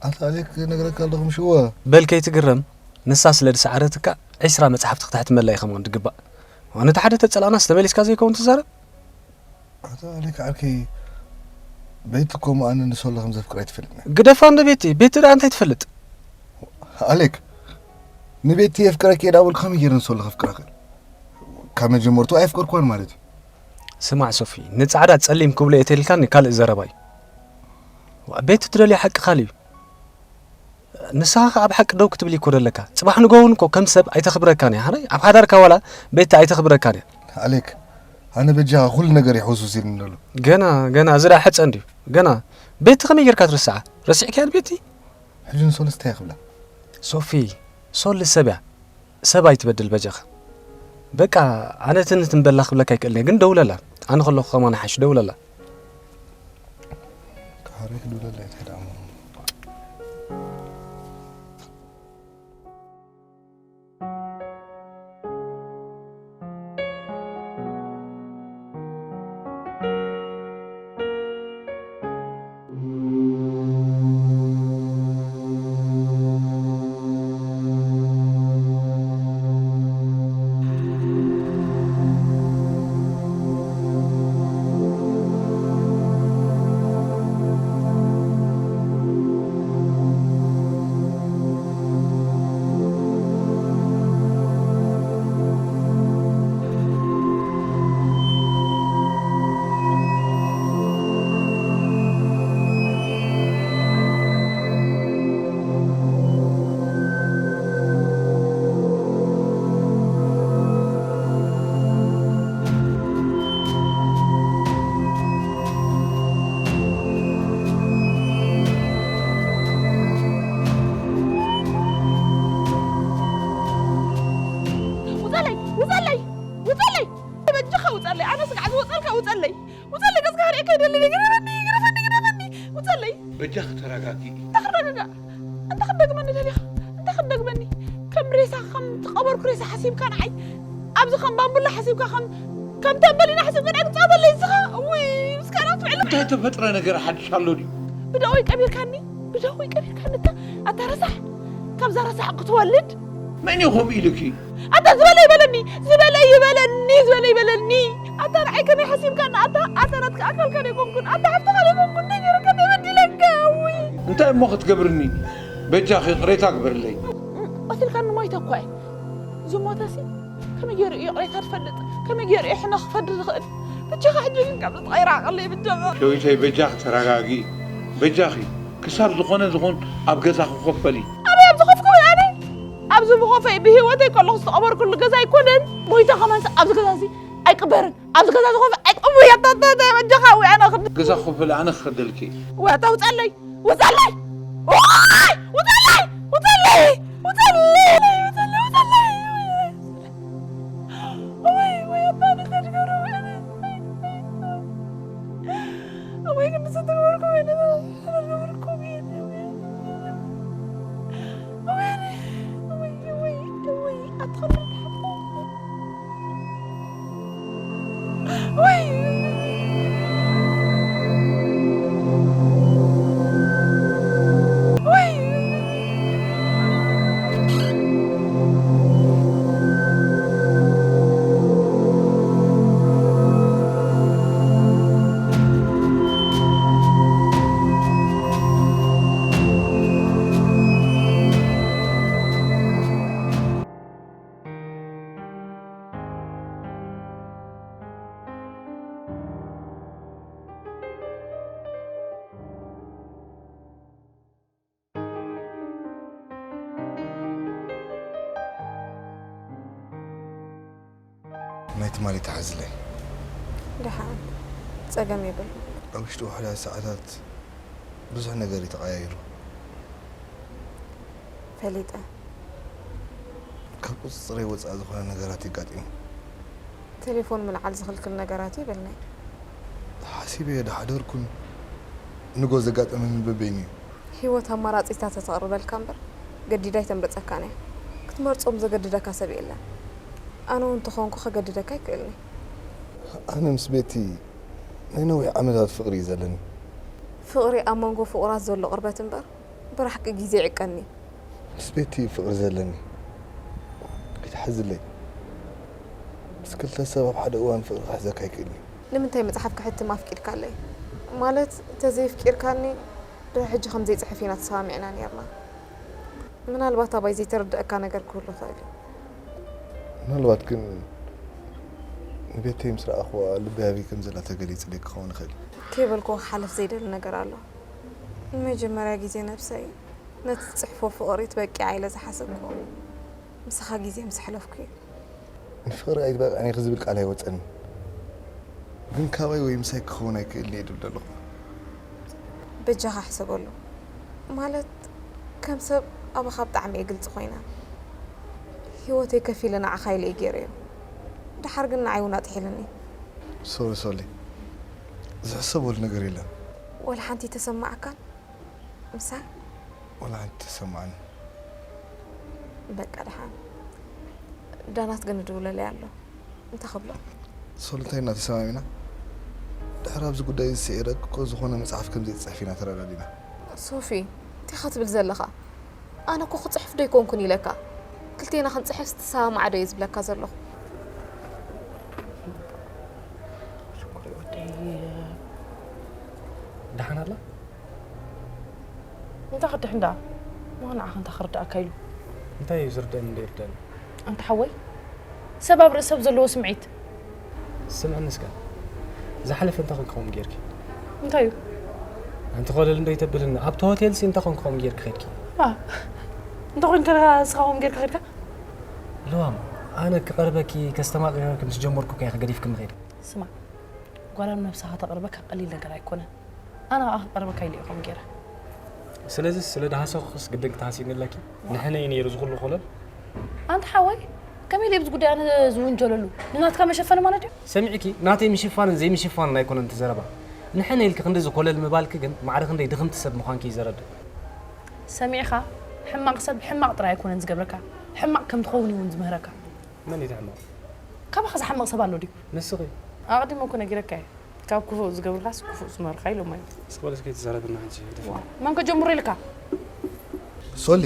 ኣታ ኣሌክ ክነግረካ ኣለኹ ምሽ እወ። በል ከይትግረም፣ ንሳ ስለ ዝሰዓረትካ ዒስራ መጽሓፍቲ ክተሕትመላ ኢኻ ምዃን ድግባእ። ዋላ ነቲ ሓደ ተጸላእናስ ተመሊስካ ዘይከውን ትዛረብ? ኣታ ኣሌክ ዓርከይ፣ ቤቲ እኮ እሞ ኣነ ንሶሊ ከም ዘፍቅራ ኣይትፈልጥን እያ። ግደፋ እንዶ ቤቲ፣ ቤቲ ደኣ እንታይ ትፈልጥ? ኣሌክ፣ ንቤቲ የፍቅረኪ እየ ዳበልኩ ከመይ ገይረ ንሶሊ ከፍቅራ ክእል? ካብ መጀመርቱ ኣየፍቀርኳን ማለት እዩ። ስማዕ ሶፊ፣ ንጻዕዳ ጸሊም ክብሎ እየ ተልካኒ ካልእ ዘረባ እዩ። ዋ፣ ቤቲ ትደልዮ ሓቂ ካልእ እዩ። ንስኻ ከኣ ኣብ ሓቂ ደው ክትብል እኮ ደለካ። ጽባሕ ንግሆ እውን እኮ ከም ሰብ ኣይተኽብረካን እያ። ሓራይ ኣብ ሓዳርካ ዋላ ቤቲ ኣይተኽብረካን እያ። ኣሌክ፣ ኣነ በጃኻ ኩሉ ነገር እዩ ሕውስውስ ኢሉኒ ዘሎ። ገና፣ ገና፣ እዚ ደኣ ሕጸ እንድዩ። ገና፣ ቤቲ ከመይ ጌርካ ትርስዓ? ረሲዕካያ ንቤቲ? ሕጂ ንሶሊ እንታይ ክብላ? ሶፊ፣ ሶሊ ሰብ እያ። ሰብ ኣይትበድል በጃኻ። በቃ፣ ኣነ ትንትን በላ ክብለካ ኣይክእልን እየ፣ ግን ደውለላ። ኣነ ከለኹ ከማን ይሓይሽ፣ ደውለላ። ካሬ ክድውለላ እየ፣ እንታይ ደኣ እሞ። ውጸለይ፣ ውጸለይ፣ ውጸለይ! በጃኻ ውጸለይ! ኣነ ስጋዕ ዝወጸልካ ውጸለይ! ውጸለይ! ገጽካ ክርእየካ ኣይደልን! ግረፈኒ! ግረፈኒ! ግረፈኒ! ውጸለይ! በጃኺ ተረጋግኢ። እንታይ ክረጋጋእ? እንታይ ክትደግመኒ ደሊኻ? እንታይ ክትደግመኒ? ከም ሬሳ፣ ከም ዝቐበርኩ ሬሳ ሓሲብካ ንዓይ፣ ኣብዚ ከም ባምቡላ ሓሲብካ፣ ከም፣ ከም ተምበሊና ሓሲብካ ንዓይ ክትጻወተለይ ንስኻ? እውይ፣ ምስካና ትውዕል። እንታይ ተፈጥረ ነገር ሓድሽ ኣሎ ድዩ? ብደወይ ቀቢርካኒ፣ ብደወይ ቀቢርካኒ። እታ፣ ኣታ ረሳሕ፣ ካብዛ ረሳሕ ክትወልድ። መን እዩ ከምኡ ኢሉኪ? ኣታ ዝበለ ይበለኒ፣ ዝበለ ይበለኒ፣ ዝበለ ይበለኒ። ኣታ ንዓይ ከመይ ሓሲብካኒ? ኣታ፣ ኣታ ናትካ ኣካልካ ዶ ኣይኮንኩን? ኣታ ሓፍትኻ ዶ ኣይኮንኩን? እንታይ ገይረካ? እንታይ በዲለካ? ውይ። እንታይ እሞ ክትገብርኒ? በጃኺ ይቕሬታ ግበርለይ። ቀቲልካኒ ሞይተ እኳ እየ። ዝሞተሲ ከመይ ገይሩ እዩ ይቕሬታ ዝፈልጥ? ከመይ ገይሩ እዩ ሕነ ክፈዲ ዝኽእል? ብጃኻ ሕጂ ግን ካብ ዝተቐይረ ዓቐለይ ብጃኻ። ሸዊተይ በጃኺ ተረጋጊ። በጃኺ ክሳብ ዝኾነ ዝኾን ኣብ ገዛኺ ኮፍ በሊ። ኣበይ ኣብ ዝኾፍኩ ኣነ? ኣብዚ ብኾፈይ ብህይወተይ ከለኹ ዝተቐበርኩሉ ገዛ ኣይኮነን። ሞይተ ከማንስ ኣብዚ ገዛ እዚ ኣይቅበርን። ኣብዚ ገዛ እዚ ኮፍ ኣይ-፣ እውይ፣ ኣታ፣ ኣታ፣ ኣታ፣ በጃኻ፣ እውይ፣ ኣነ ክድ-፣ ገዛ ክፍል ኣነ ክኸደልኪ። ወይ ኣታ ውፀለይ፣ ውፀለይ፣ ውይ፣ ውፀለይ፣ ውፀለይ፣ ውፀለይ፣ ውፀለይ፣ ውፀለይ። ወይ፣ ወይ ኣታ ንኸድገሩ፣ ወይ፣ ወይ ክንዲ ዝተገበርኩ፣ ወይ ንኸድገበርኩ፣ ወይ፣ ወይ፣ ወይ፣ ወይ፣ ኣታ ናይ ትማሊ ተሓዝለይ። ደሓን፣ ጸገም የብሉን። ኣብ ውሽጢ ውሑዳት ሰዓታት ብዙሕ ነገር እዩ ተቐያይሩ። ፈሊጠ። ካብ ቁጽጽረይ ወጻኢ ዝኾነ ነገራት የጋጢሙ። ቴሌፎን ምልዓል ዝኽልክል ነገራት እዩ በልናይ። ሓሲበዮ ዳሓደርኩን ንጎ ዘጋጠመኒ በበይኑ እዩ። ህይወት ኣማራጺታት ተቕርበልካ እምበር ገዲዳ ኣይተምርጸካን እያ። ክትመርጾም ዘገድደካ ሰብ የለን። ኣነ እውን እንተኾንኩ ከገድደካ ኣይክእልን እየ። ኣነ ምስ ቤቲ ናይ ነዊሕ ዓመታት ፍቕሪ እዩ ዘለኒ። ፍቕሪ ኣብ መንጎ ፍቑራት ዘሎ ቅርበት እምበር ብራሕቂ ግዜ ይዕቀኒ። ምስ ቤቲ ፍቕሪ ዘለኒ ክትሕዝለይ። ምስ ክልተ ሰብ ኣብ ሓደ እዋን ፍቕሪ ክሕዘካ ኣይክእልን እዩ። ንምንታይ መጽሓፍ ክሕትም ኣፍቂድካለይ? ማለት፣ ተዘየፍቂርካኒ ድሕሪ ሕጂ ከም ዘይጽሕፍ ኢና ተሰማሚዕና ኔርና። ምናልባት ኣባይ ዘይተረድአካ ነገር ክህሉ ይኽእል እዩ። ምናልባት ግን ንቤተይ ምስ ረኣኽዋ ልበይ ኣበይ ከም ዘላ ተገሊጹለይ ክኸውን ይኽእል እዩ። ከይበልክዎ ክሓልፍ ዘይደሊ ነገር ኣሎ። ንመጀመርያ ግዜ ነብሰይ ነቲ ትጽሕፎ ፍቕሪ ትበቂዓ ኢለ ዝሓሰብክዎ ምሳኻ ግዜ ምስ ኣሕለፍኩ እዩ። ንፍቕሪ ኣይትበቕዕን ኢኺ ዝብል ቃል ኣይወጸንን። ግን ካባይ ወይ ምሳይ ክኸውን ኣይክእልን እየ ድብል ዘለኹ። በጃኻ ሕሰበሉ። ማለት፣ ከም ሰብ ኣባኻ ብጣዕሚ እየ ግልጺ ኮይነ። ህይወተይ ከፊለ ንዓኻ ኢለ እየ ገይረዮ። ደሓር ግን ንዓይ እውን ኣጥሒሉኒ። ሶሪ ሶሊ፣ ዝሕሰበሉ ነገር የለን። ወላ ሓንቲ ተሰማዓካን ምሳይ? ወላ ሓንቲ ተሰማዓኒ። በቃ ደሓን። ዳናት ግን እድውለለይ ኣሎ። እንታይ ክብሎ? ሶሊ፣ እንታይ ኢና ተሰማሚና? ድሕሪ ኣብዚ ጉዳይ እዚ ስዒረ እኮ ዝኾነ መጽሓፍ ከም ዘይትጽሕፊ ኢና ተረዳዲና። ሶፊ፣ እንታይ ኢኻ ትብል ዘለኻ? ኣነ እኮ ክጽሕፍ ዶ ኣይኮንኩን ኢለካ? ክልቴና ክንጽሕፍ ዝተሰማማዕ ዶ እየ ዝብለካ ዘለኹ? ሽኮር ወደይ። ደሓን ኣላ? እንታይ ክድሕን ደኣ? እሞ ንዓኻ እንታይ ክርድኣካ ኢሉ? እንታይ እዩ ዝርድእን ዘይርድእን? ኣንታ ሓወይ፣ ሰብ ኣብ ርእሲ ሰብ ዘለዎ ስምዒት። ስምዕኒ እስከ፣ ዝሓለፈ እንታይ ኮንኪ ከምኡ ጌርኪ? እንታይ እዩ? ኣንቲ ኮለል እንዶ ይተብልኒ፣ ኣብቲ ሆቴልሲ እንታይ ኮንኪ ከምኡ ጌርኪ ኸድኪ? ዋ፣ እንታይ ኮንካ ንስኻ ከምኡ ጌርካ ኸድካ? ልዋም፣ ኣነ ክቐርበኪ ከስተማቕረኪ ምስ ጀመርኩ እኮ ኢኺ ገዲፍክኒ ኸይድኪ። ስማዕ፣ ጓል ኣብ ነብሳ ከተቕርበካ ቀሊል ነገር ኣይኮነን። ኣነ ከኣ ክቐርበካ ኢለ እየ ከምኡ ገይረ። ስለዚ ስለ ድሃሰኹስ ግድን ክትሃስይኒ ኣለኪ? ንሕነ እዩ ነይሩ ዝኹሉ ኮለል። ኣንታ ሓወይ፣ ከመይ ኢለ ኣብዚ ጉዳይ ኣነ ዝውንጀለሉ? ንናትካ መሸፈኒ ማለት ድዩ? ሰሚዕኪ፣ ናተይ ምሽፋንን ዘይምሽፋንን ኣይኮነን እቲ ዘረባ። ንሕነ ኢልኪ ክንድዚ ኮለል ምባልኪ ግን ማዕረ ክንደይ ድኽምቲ ሰብ ምዃንኪ እዩ ዘረድእ። ሰሚዕኻ፣ ሕማቕ ሰብ ሕማቕ ጥራይ ኣይኮነን ዝገብረካ፣ ሕማቕ ከም ትኸውን እዩ እውን ዝምህረካ። መን እዩ እቲ ሕማቕ? ካባኻ ዝሓምቕ ሰብ ኣሎ ድዩ? ንስኺ። ኣቐዲመ እኮ ነጊረካ እየ። ካብ ክፉእ ዝገብርካስ ክፉእ ዝመርኻ ኢሎማ እዮም። እስኪ በል እስኪ ተዛረብና ሕጂ፣ ደፊ። ዋ፣ መን ከጀምሮ ኢልካ? ሶሊ፣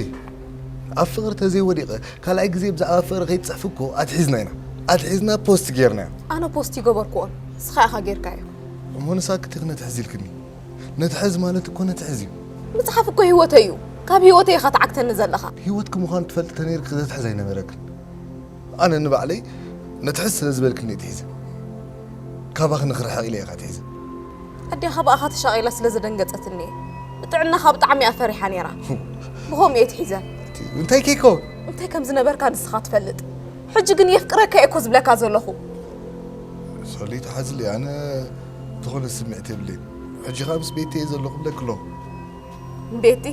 ኣብ ፍቕሪ ተዘይወዲቐ ካልኣይ ግዜ ብዛዕባ ፍቕሪ ከይትጽሕፊ እኮ ኣትሒዝና ኢና። ኣትሒዝና ፖስት ጌርናዮ። ኣነ ፖስት ይገበርኩዎን፣ ንስኻ ኢኻ ጌርካዮ። እሞ ንሳክት ኢኺ ነትሕዝ ኢልክኒ። ነትሕዝ ማለት እኮ ነትሕዝ እዩ። ምጽሓፍ እኮ ህይወተይ እዩ። ካብ ህይወተይ ኢኻ ትዓግተኒ ዘለኻ። ህይወትኪ ምዃኑ ትፈልጢ ተነይርኪ ዘትሕዝ ኣይነበረክን። ኣነ ንባዕለይ ነትሕዝ ስለ ዝበልክኒ እየ ትሒዘ። ካባኺ ንኽርሕቕ ኢለ እየ ኻትሒዘ። ኣዴኻ ብኣኻ ተሻቒላ ስለ ዘደንገጸትኒ እየ። ብጥዕናኻ ብጣዕሚ እያ ፈሪሓ ነይራ። ብኸምኡ እየ ትሒዘ። እቲ እንታይ ከይከውን? እንታይ ከም ዝነበርካ ንስኻ ትፈልጥ። ሕጂ ግን የፍቅረካ እየ እኮ ዝብለካ ዘለኹ። ሶሊ፣ ተሓዝሊ፣ ኣነ ዝኾነ ስምዒት የብለይን። ሕጂ ኸኣ ምስ ቤቲ እየ ዘለኹ፣ ብለኪ ኣለኹ። ቤቲ?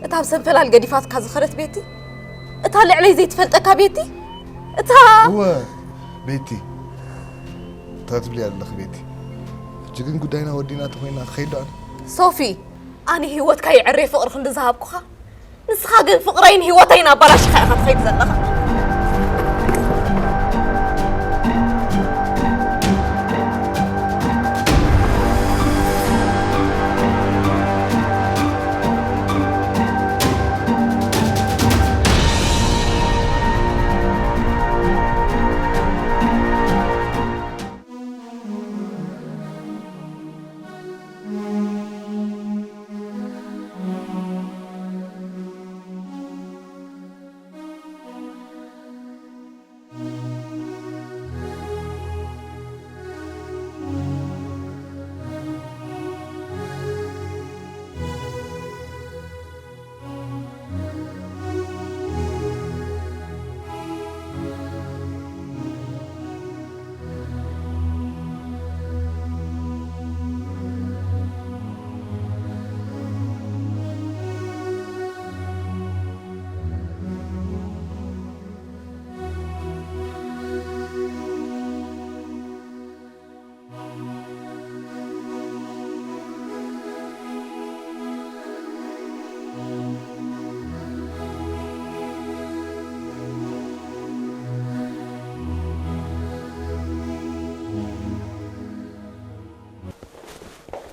እታ ኣብ ሰንፈላል ገዲፋትካ ዝኸደት ቤቲ? እታ ልዕለይ ዘይትፈልጠካ ቤቲ? እታ እወ፣ ቤቲ። እታ ትብልያ ዘለኺ ቤቲ። ሕጂ ግን ጉዳይና ወዲና ተኾይና ክኸይድ ዶ ኣነ? ሶፊ፣ ኣነ ህይወትካ የዕሬ ፍቕሪ ክንዲ ዝሃብኩኻ፣ ንስኻ ግን ፍቕረይን ህይወተይን ኣባላሽኻ ኢኻ ትኸይድ ዘለኻ።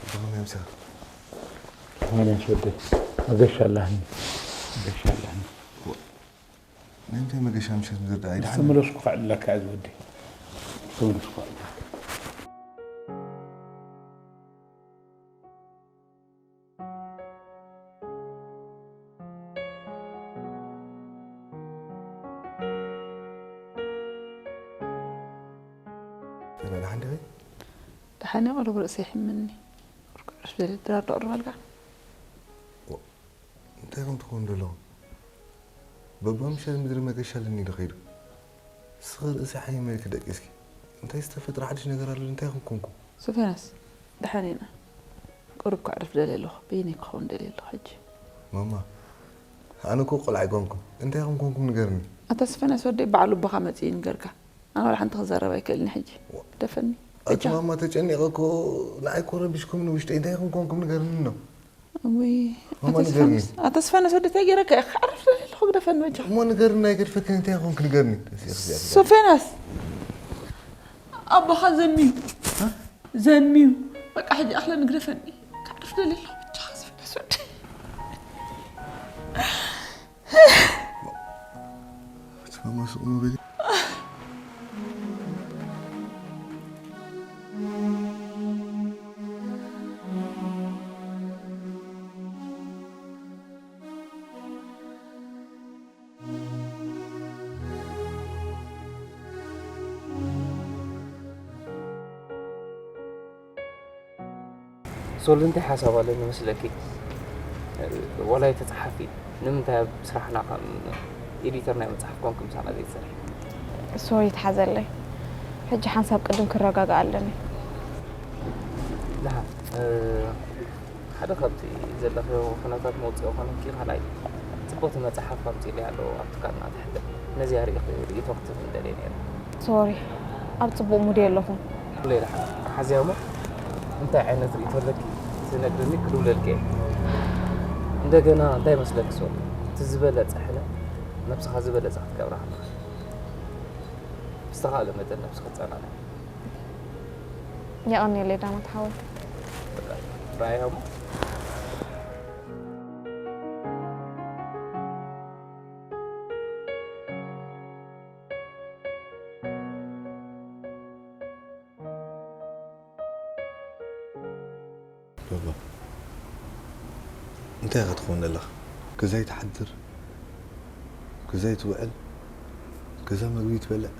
ብኸመይ ኣምሲኻ? ከመይ ነሽ ወደይ? መገሻ ኣላህኒ። መገሻ ኣላህኒ። ናይ እንታይ መገሻ ምሸት ምድርዳር? ኣይደሓን። ዝተመለስኩ ከዕልለካ እየ ዝወደይ። ዝተመለስኩ ከዕልለካ። ደሓን ዲኺ? ደሓን እየ፣ ቁሩብ ርእሰይ ይሕመኒ። ቁሩብ ዕረፍ ደልየ፣ ድራር ዶ ኣቕርበልካ? እንታይ ከም ትኸውን ዘለኹም? በባ ምሸት ምድሪ መገሻ ኣለኒ ዶ ከይዱ? ንስኺ ርእሲ ሓሚመ ክደቂስኪ። እንታይ ዝተፈጥረ ሓድሽ ነገር ኣሎ? እንታይ ከም ኮንኩ? ሶፊያናስ፣ ደሓን ኢና። ቁሩብ ከዕርፍ ደልየ ኣለኹ። በይነይ ክኸውን ደልየ ኣለኹ ሕጂ። ማማ፣ ኣነ እኮ ቆልዓ ኣይኮንኩን። እንታይ ከም ኮንኩም ንገርኒ። ኣታ ሶፊያናስ ወደይ፣ በዓል ኣቦኻ መጺኡ ይንገርካ። ኣነ ዋላ ሓንቲ ክዛረብ ኣይክእልን ሕጂ። ዋ። ደፈኒ። ኣቲ በጃ። ማማ ተጨኒቐ እኮ ንዓይ እኮ ረቢሽኩምኒ ውሽጠይ። እንታይ ከም ኮንኩም ንገርኒ ነው። እውይ፣ ማማ ኣታ ንገርኒ። ስፋንስ፣ ኣታ ስፋንስ ወዲ እንታይ ገይረካ ኢኻ? ዓረፍ ደለ ኣለኹ ግደፈኒ በጃ። እሞ ንገርኒ ኣይገድፈክን እንታይ ኮንክ ንገርኒ። እስኪ፣ እስኪ፣ እስኪ። ሶፌናስ፣ ኣቦኻ ዘሚዩ። ሃ? ዘሚዩ። በቃ ሕጂ ኣኽለኒ ግደፈኒ። ዓረፍ ደለ ኣለኹ በጃ ስፋንስ ወዲ። ማማ ስቕ በሊ። ሶሊ፣ እንታይ ሓሳብ ኣለኒ መስለኪ? ዋላ ኣይተጸሓፊ፣ ንምንታይ ኣብ ስራሕና ከም ኤዲተር ናይ መጽሓፍ ኮንክ ምሳና ዘይትሰርሒ? ሶሪ፣ ይትሓዘለይ። ሕጂ ሓንሳብ ቅድም ክረጋጋእ ኣለኒ። ደሓን፣ እ፣ ሓደ ካብቲ ዘለኽዮ ኩነታት መውጽኢ ኮነኪ፣ ካልኣይ ጽቡቕቲ መጽሓፍ ኣምጺእለይ ኣሎ ኣብ ትካልና ትሕደግ። ነዚኣ ርኢኺ ርኢቶ ክትህብኒ ደልየ ነይረ። ሶሪ፣ ኣብ ጽቡቕ ሙድ የለኹን። ኩሉ ይልሓል። ሓዝያ እሞ እንታይ ዓይነት ርኢቶ ኣለኪ ትነግርኒ ክድውለልኪ እየ። እንደገና እንታይ መስለኪ ሶል፣ እቲ ዝበለጸ ሕነ ነብስኻ ዝበለጸ ክትገብራ ኣለኻ። ብዝተኻእለ መጠን ነብስኺ ተጸናንዒ። የቐንየለይ ዳማት ሓወይ። በቃ፣ ራእያ እሞ። ባባ፣ እንታይ ኢኻ ትኸውን ዘለኻ? ገዛይ ትሓድር፣ ገዛይ ትውዕል፣ ገዛ መግቢ ትበልዕ፣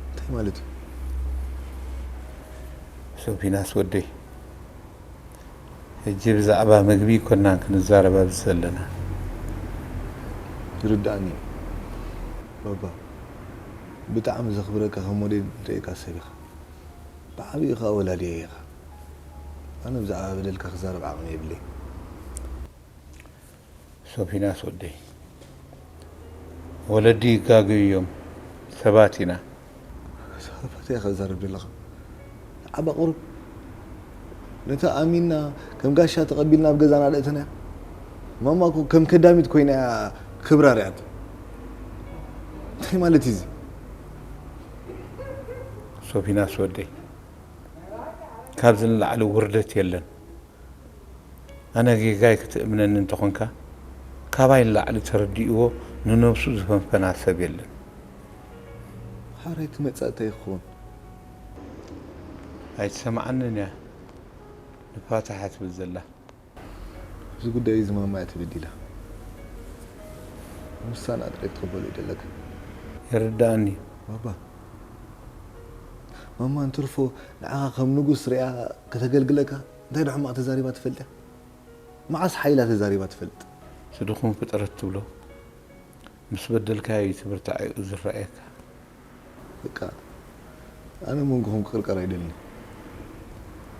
እንታይ ማለት እዩ? ሶፊናስ ወደይ፣ ሕጂ ብዛዕባ ምግቢ ኣይኮናን ክንዛረብ ኣብዚ ዘለና። ይርድኣኒ እዩ ባባ፣ ብጣዕሚ ዘኽብረካ ከም ሞዴል ዝርእየካ ሰብ ኢኻ። ብዓቢኡ ከኣ ወላዲየይ ኢኻ። ኣነ ብዛዕባ በደልካ ክዛረብ ዓቕሚ የብለይ። ሶፊናስ ወደይ፣ ወለዲ ይጋገዩ እዮም፣ ሰባት ኢና። ሰባት እያ ከዛረብ ዘለኻ። ዓባ ቁሩብ ነታ ኣሚንና ከም ጋሻ ተቐቢልና ኣብ ገዛና ደእተናያ። ማማ እኮ ከም ከዳሚት ኮይና እያ ክብራ ሪኣቶ። እንታይ ማለት እዩ እዚ? ሶፊናስ ወደይ፣ ካብዚ ንላዕሊ ውርደት የለን። ኣነ ጌጋይ ክትእምነኒ እንተኾንካ፣ ካባይ ንላዕሊ ተረዲእዎ ንነብሱ ዝፈንፈና ሰብ የለን። ሓራይ ትመጻእ እንታይ ይኸውን? ኣይትሰምዓንን እያ ንፋታሕ ትብል ዘላ። እዚ ጉዳይ እዚ ማማ እያ ተበዲላ። ውሳና ጥራይ ክትቕበሎ እዩ ዘለካ። ይርዳእኒ እዩ። ባባ፣ ማማ እንትርፎ ንዓኻ ከም ንጉስ ሪኣ ከተገልግለካ እንታይ ዶ ሕማቕ ተዛሪባ ትፈልጥ እያ? መዓስ ሓይላ ተዛሪባ ትፈልጥ? እቲ ድኹም ፍጥረት ትብሎ ምስ በደልካዮ እዩ እቲ ብርታዐኡ ዝረኣየካ። በቃ ኣነ መንጎኹም ክቕርቀር ኣይደልን።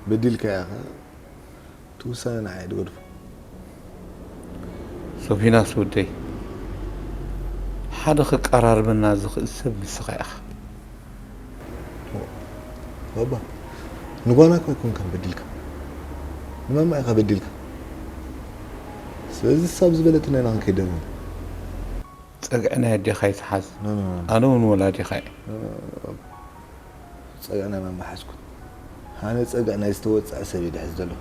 በዲልካ ኢኻ፣ እቲ ውሳነ ንዓይ እየ ዝገድፎ። ሶፊናስ ወደይ፣ ሓደ ከቀራርበና ዝኽእል ሰብ ንስኻ ኢኻ። ባባ፣ ንጓና እኮ ኣይኮንካን በዲልካ፣ ንማማ ኢኻ በዲልካ። ስለዚ ሳብ ዝበለትና ኢና ክንከይድ ኣለና። ጸግዒ ናይ ኣዴኻ ኣይትሓዝ። ኖ፣ ኖ፣ ኖ። ኣነ እውን ወላዲኻ እየ። ኖ፣ ኖ፣ ኖ፣ ኖ። ጸግዒ ናይ ማማ ሓዝኩ። ኣነ ጸግዒ ናይ ዝተወጽዐ ሰብ እየ ድሕዝ ዘለኹ።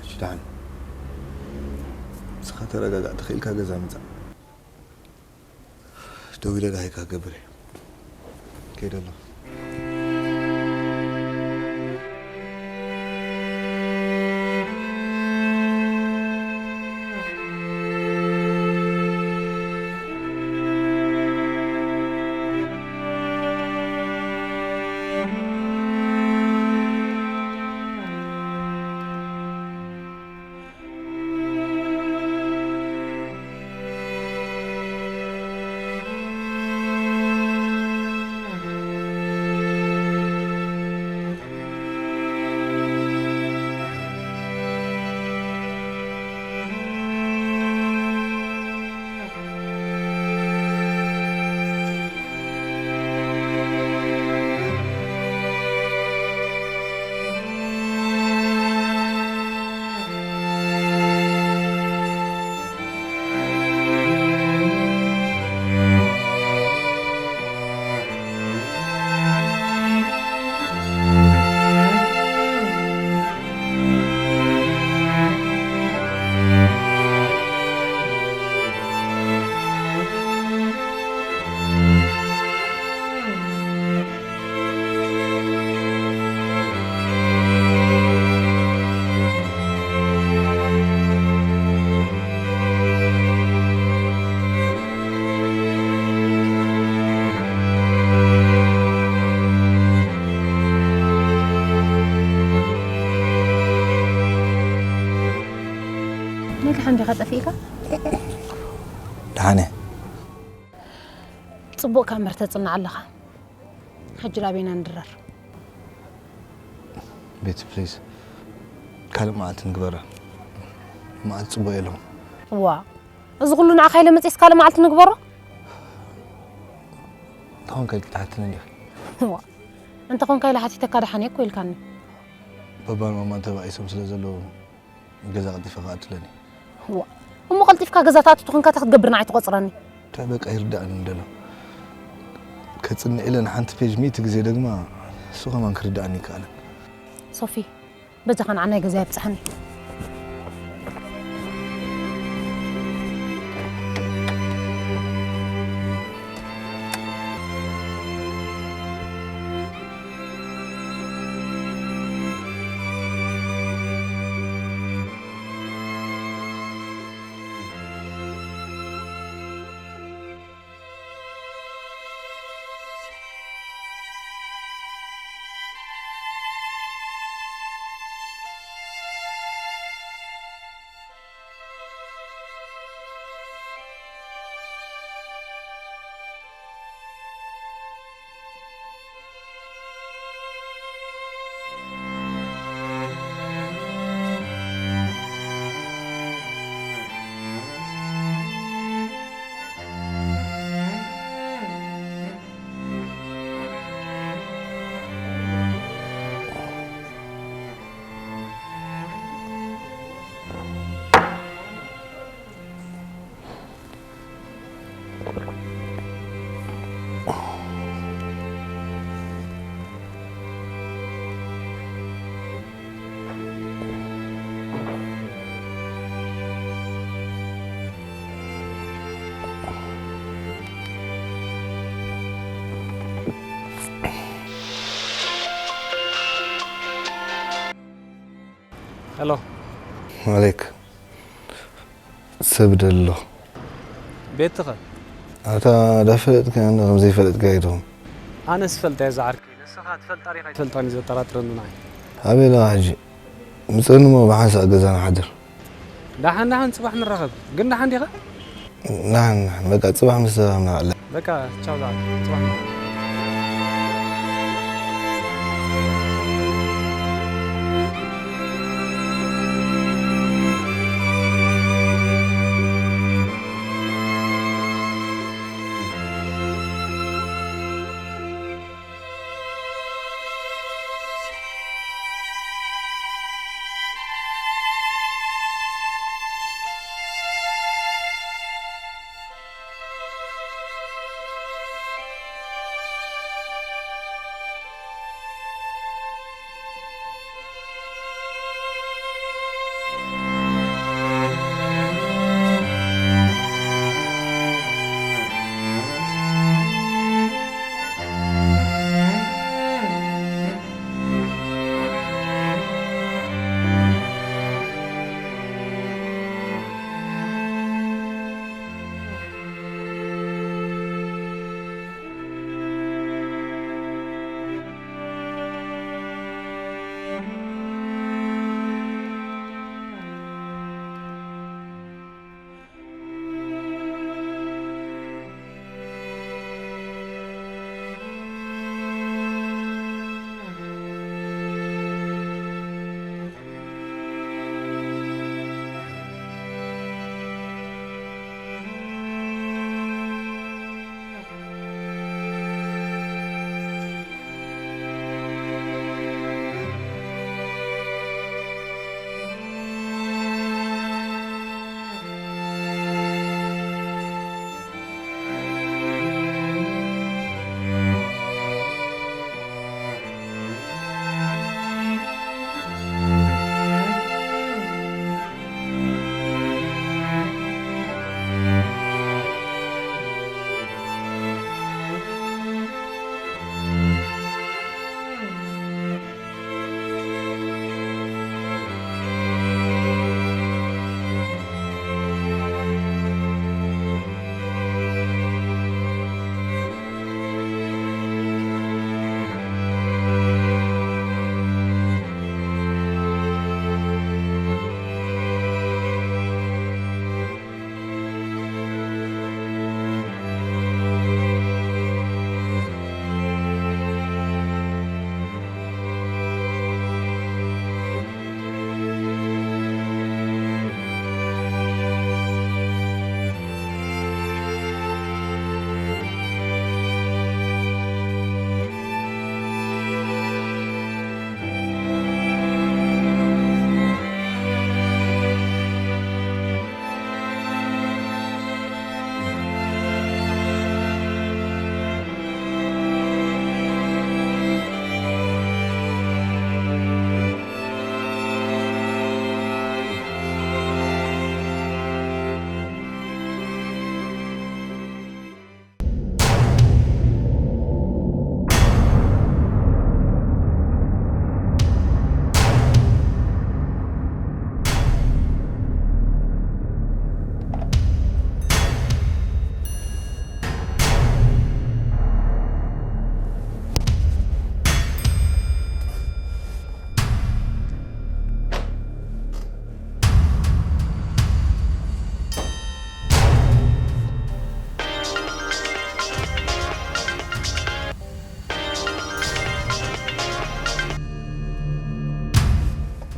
እሺ፣ ደሓን። ንስኻ ተረጋጋዕ፣ ተኽኢልካ ገዛ ምጻእ። ደው ኢለ ደሃይካ ክገብር እየ። ከይደ ኣለኹ። ነቲ ሓንዲኻ ጠፊእካ? ደሓነ። ጽቡቕ ካምር ተጽንዕ ኣለኻ። ሕጂ ላበይና ንድረር? ቤቲ፣ ፕሊዝ፣ ካልእ መዓልቲ ንግበራ። መዓልቲ ጽቡቕ የለኹም። ዋ፣ እዚ ኩሉ ንዓኻ ኢለ መጺስ ካልእ መዓልቲ ንግበሮ? እንተኾንካ ኢልኪ ትሓትኒ እንዲኺ። ዋ፣ እንተኾንካ ኢለ ሓቲተካ ደሓን እየ እኮ ኢልካኒ። ባባን ማማን ተባኢሶም ስለ ዘለዉ ገዛ ቀልጢፈ ክኣቱ ኣለኒ። ዋ፣ እሞ ቀልጢፍካ ገዛ ትኣቱ ተኾንካ እንታይ ክትገብር ንዓይ ትቆጽረኒ? እንታይ በቃ ይርዳእኒ እንደሎ። ከጽንዕ ኢለ ንሓንቲ ፔጅ ሚእቲ ግዜ ደግማ፣ እሱ ከማን ክርዳእኒ ይከኣለን። ሶፊ፣ በጃኻ ንዓናይ ገዛ የብጽሐኒ። ሄሎ። ወዓለይክ። ሰብ ደሎ። ቤትኸ? ኣታ ዳፈለጥካ እንደ ከም ዘይፈለጥካ ይትኹም። ኣነስ ፈልጠ እየ ዝዓርከይ። ንስኻ ትፈልጣ ዲኻ ኣይትፈልጣን እዩ ዘጠራጥረኒ ንዓይ። ኣበይ ኣለኻ ሕጂ? ምጸኒ እሞ ብሓንሳእ ገዛ ንሓድር። ደሓን ደሓን፣ ጽባሕ ንራኸብ። ግን ደሓን ዲኻ? ደሓን፣ ደሓን። በቃ ጽባሕ ምስ ተራኸብና ንዓለ። በቃ ቻው፣ ደሓን። ጽባሕ ንራኸብ።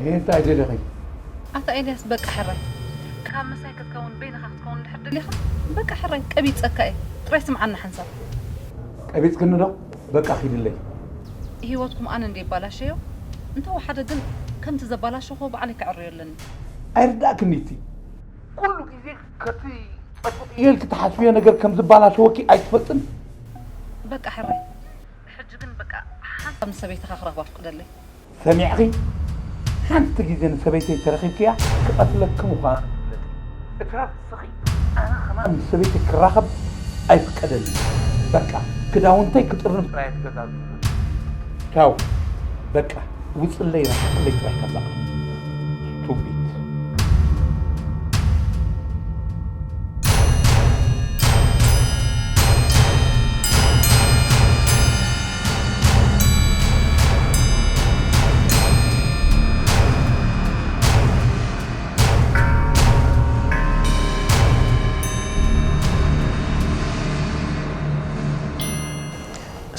እንታይ ደለኺ? ኣታ ኤልያስ፣ በቃ ሕራይ። ካብ ምሳይ ክትከውን በይንኻ ክትከውን እንድሕር ደሊኻ፣ በቃ ሕራይ፣ ቀቢጸካ እየ። ጥራይ ስምዓኒ ሓንሳብ። ቀቢጽክኒ ዶ? በቃ ኪድለይ። ህይወትኩም ኣነ እንደ ይባላሸዮ፣ እንተወሓደ ግን ከምቲ ዘባላሸኹዎ ባዕለይ ክዕርዮ ኣለኒ። ኣይርዳእክኒ እቲ። ኩሉ ግዜ ከቲ ጸቡቕ እየ ኢልኪ ትሓስብዮ ነገር ከም ዝባላሸወኪ ኣይትፈልጥን? በቃ ሕራይ። ሕጂ ግን በቃ ሓንሳብ ንሰበይትኻ ክረኽባ ፍቅደለይ። ሰሚዕኺ? ሓንቲ ግዜ ንሰበይተይ ተረኺብክያ ክቐትለኪ ምዃኑ ፍለጢ። እትራፍ ንስኺ ኣነ ከማን ምስ ሰበይተይ ክራኸብ ኣይፍቀደልኝ። በቃ ክዳውንተይ ክጥርንፍ ጥራይ እየ ትገዛዙ። ቻው። በቃ ውፅለይ፣ ራሕቅለይ ጥራይ ካብዛ። ውፊት።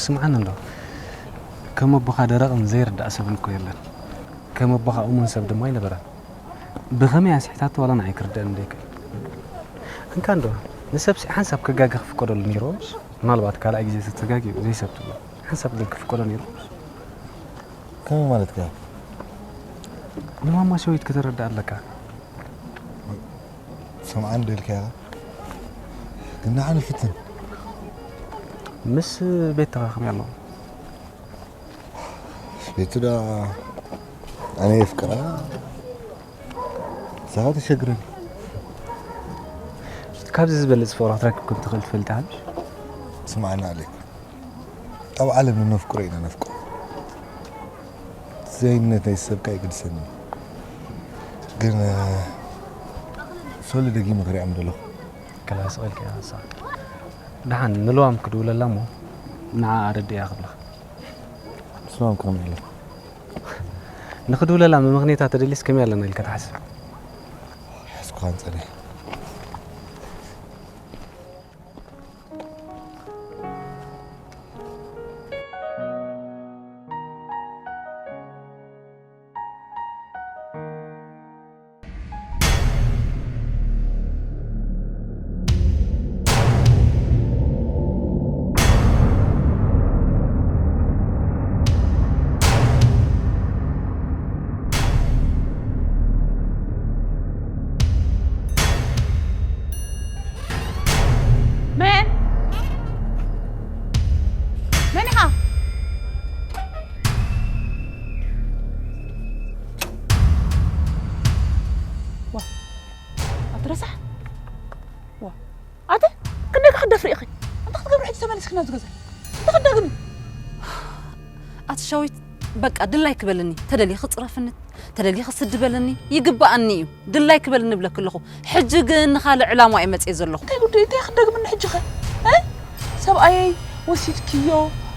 ስምዓኒ እንዶ፣ ከም ኣቦኻ ደረቕን ዘይርዳእ ሰብን እኮ የለን። ከም ኣቦኻ እሙን ሰብ ድማ ኣይነበረን። ብኸመይ ኣስሒታቶ ዋላ ንዓይ ክርደኣኒ ዘይክእል። እንካ እንዶ፣ ንሰብ ሲ ሓንሳብ ክጋገ ክፍቀደሉ ነይርዎምስ፣ ምናልባት ካልኣይ ግዜ ተተጋግዩ ዘይሰብ ትብሎ። ሓንሳብ ግን ክፍቀዶ ነይርዎምስ። ከመይ ማለትካ? ንማማ ሸዊት ከተረድኣ ኣለካ። ሰምዓኒ ዶ ኢልካያ? ግን ንዓ ንፍትን። ምስ ቤት ተኻኽም ያለው። ቤቱ ዳ ኣነ የፍቅራ። ሳዋ ተሸግረን። ካብዚ ዝበልጽ ፍቕሪ ክትረክብ ከም ትኽእል ትፈልጥ ኢኻ። ስምዓና ኣሌክ። ኣብ ዓለም ንነፍቅሮ ኢና ነፍቅሮ። ዘይነት ናይ ሰብካ ይግድሰኒ። ግን፣ እ፣ ሶሊ ደጊመ ክሪኣ ምደለኹ። ከላስ ቐልካ ኢኻ ንሳ። ደሓን ንልዋም ክድውለላ እሞ ንዓ ኣረድእያ ክብለኻ። ስማም ክኾን ኢለ። ንኽድውለላ መመኽኔታ ተደሊስ ከመይ ኣለና ኢልካ ትሓስብ? ሓስኩኻን ጸኒሐ። መን? መን ኢኻ? ዋ፣ ኣቲ ረሳሕ። ዋ፣ ኣቲ ክንደይ ክትደፍሪ ኢኺ? እንታይ ክትገብሪ ሕጂ ተመሊስኪ ናብዚ ገዛ? እንታይ ክትደግሚ? ኣቲ ሸዊት፣ በቃ ድላይ ክበለኒ፣ ተደሊኺ ጽረፍኒ፣ ተደሊኺ ስድበለኒ፣ ይግባኣኒ እዩ። ድላይ ክበለኒ እብለኪ ኣለኹ። ሕጂ ግን ንኻልእ ዕላማ እየ መጽየ ዘለኹ። እንታይ ጉዳይ፣ እንታይ ክትደግምኒ ሕጂ ኸ? እ? ሰብኣየይ ወሲድክዮ፣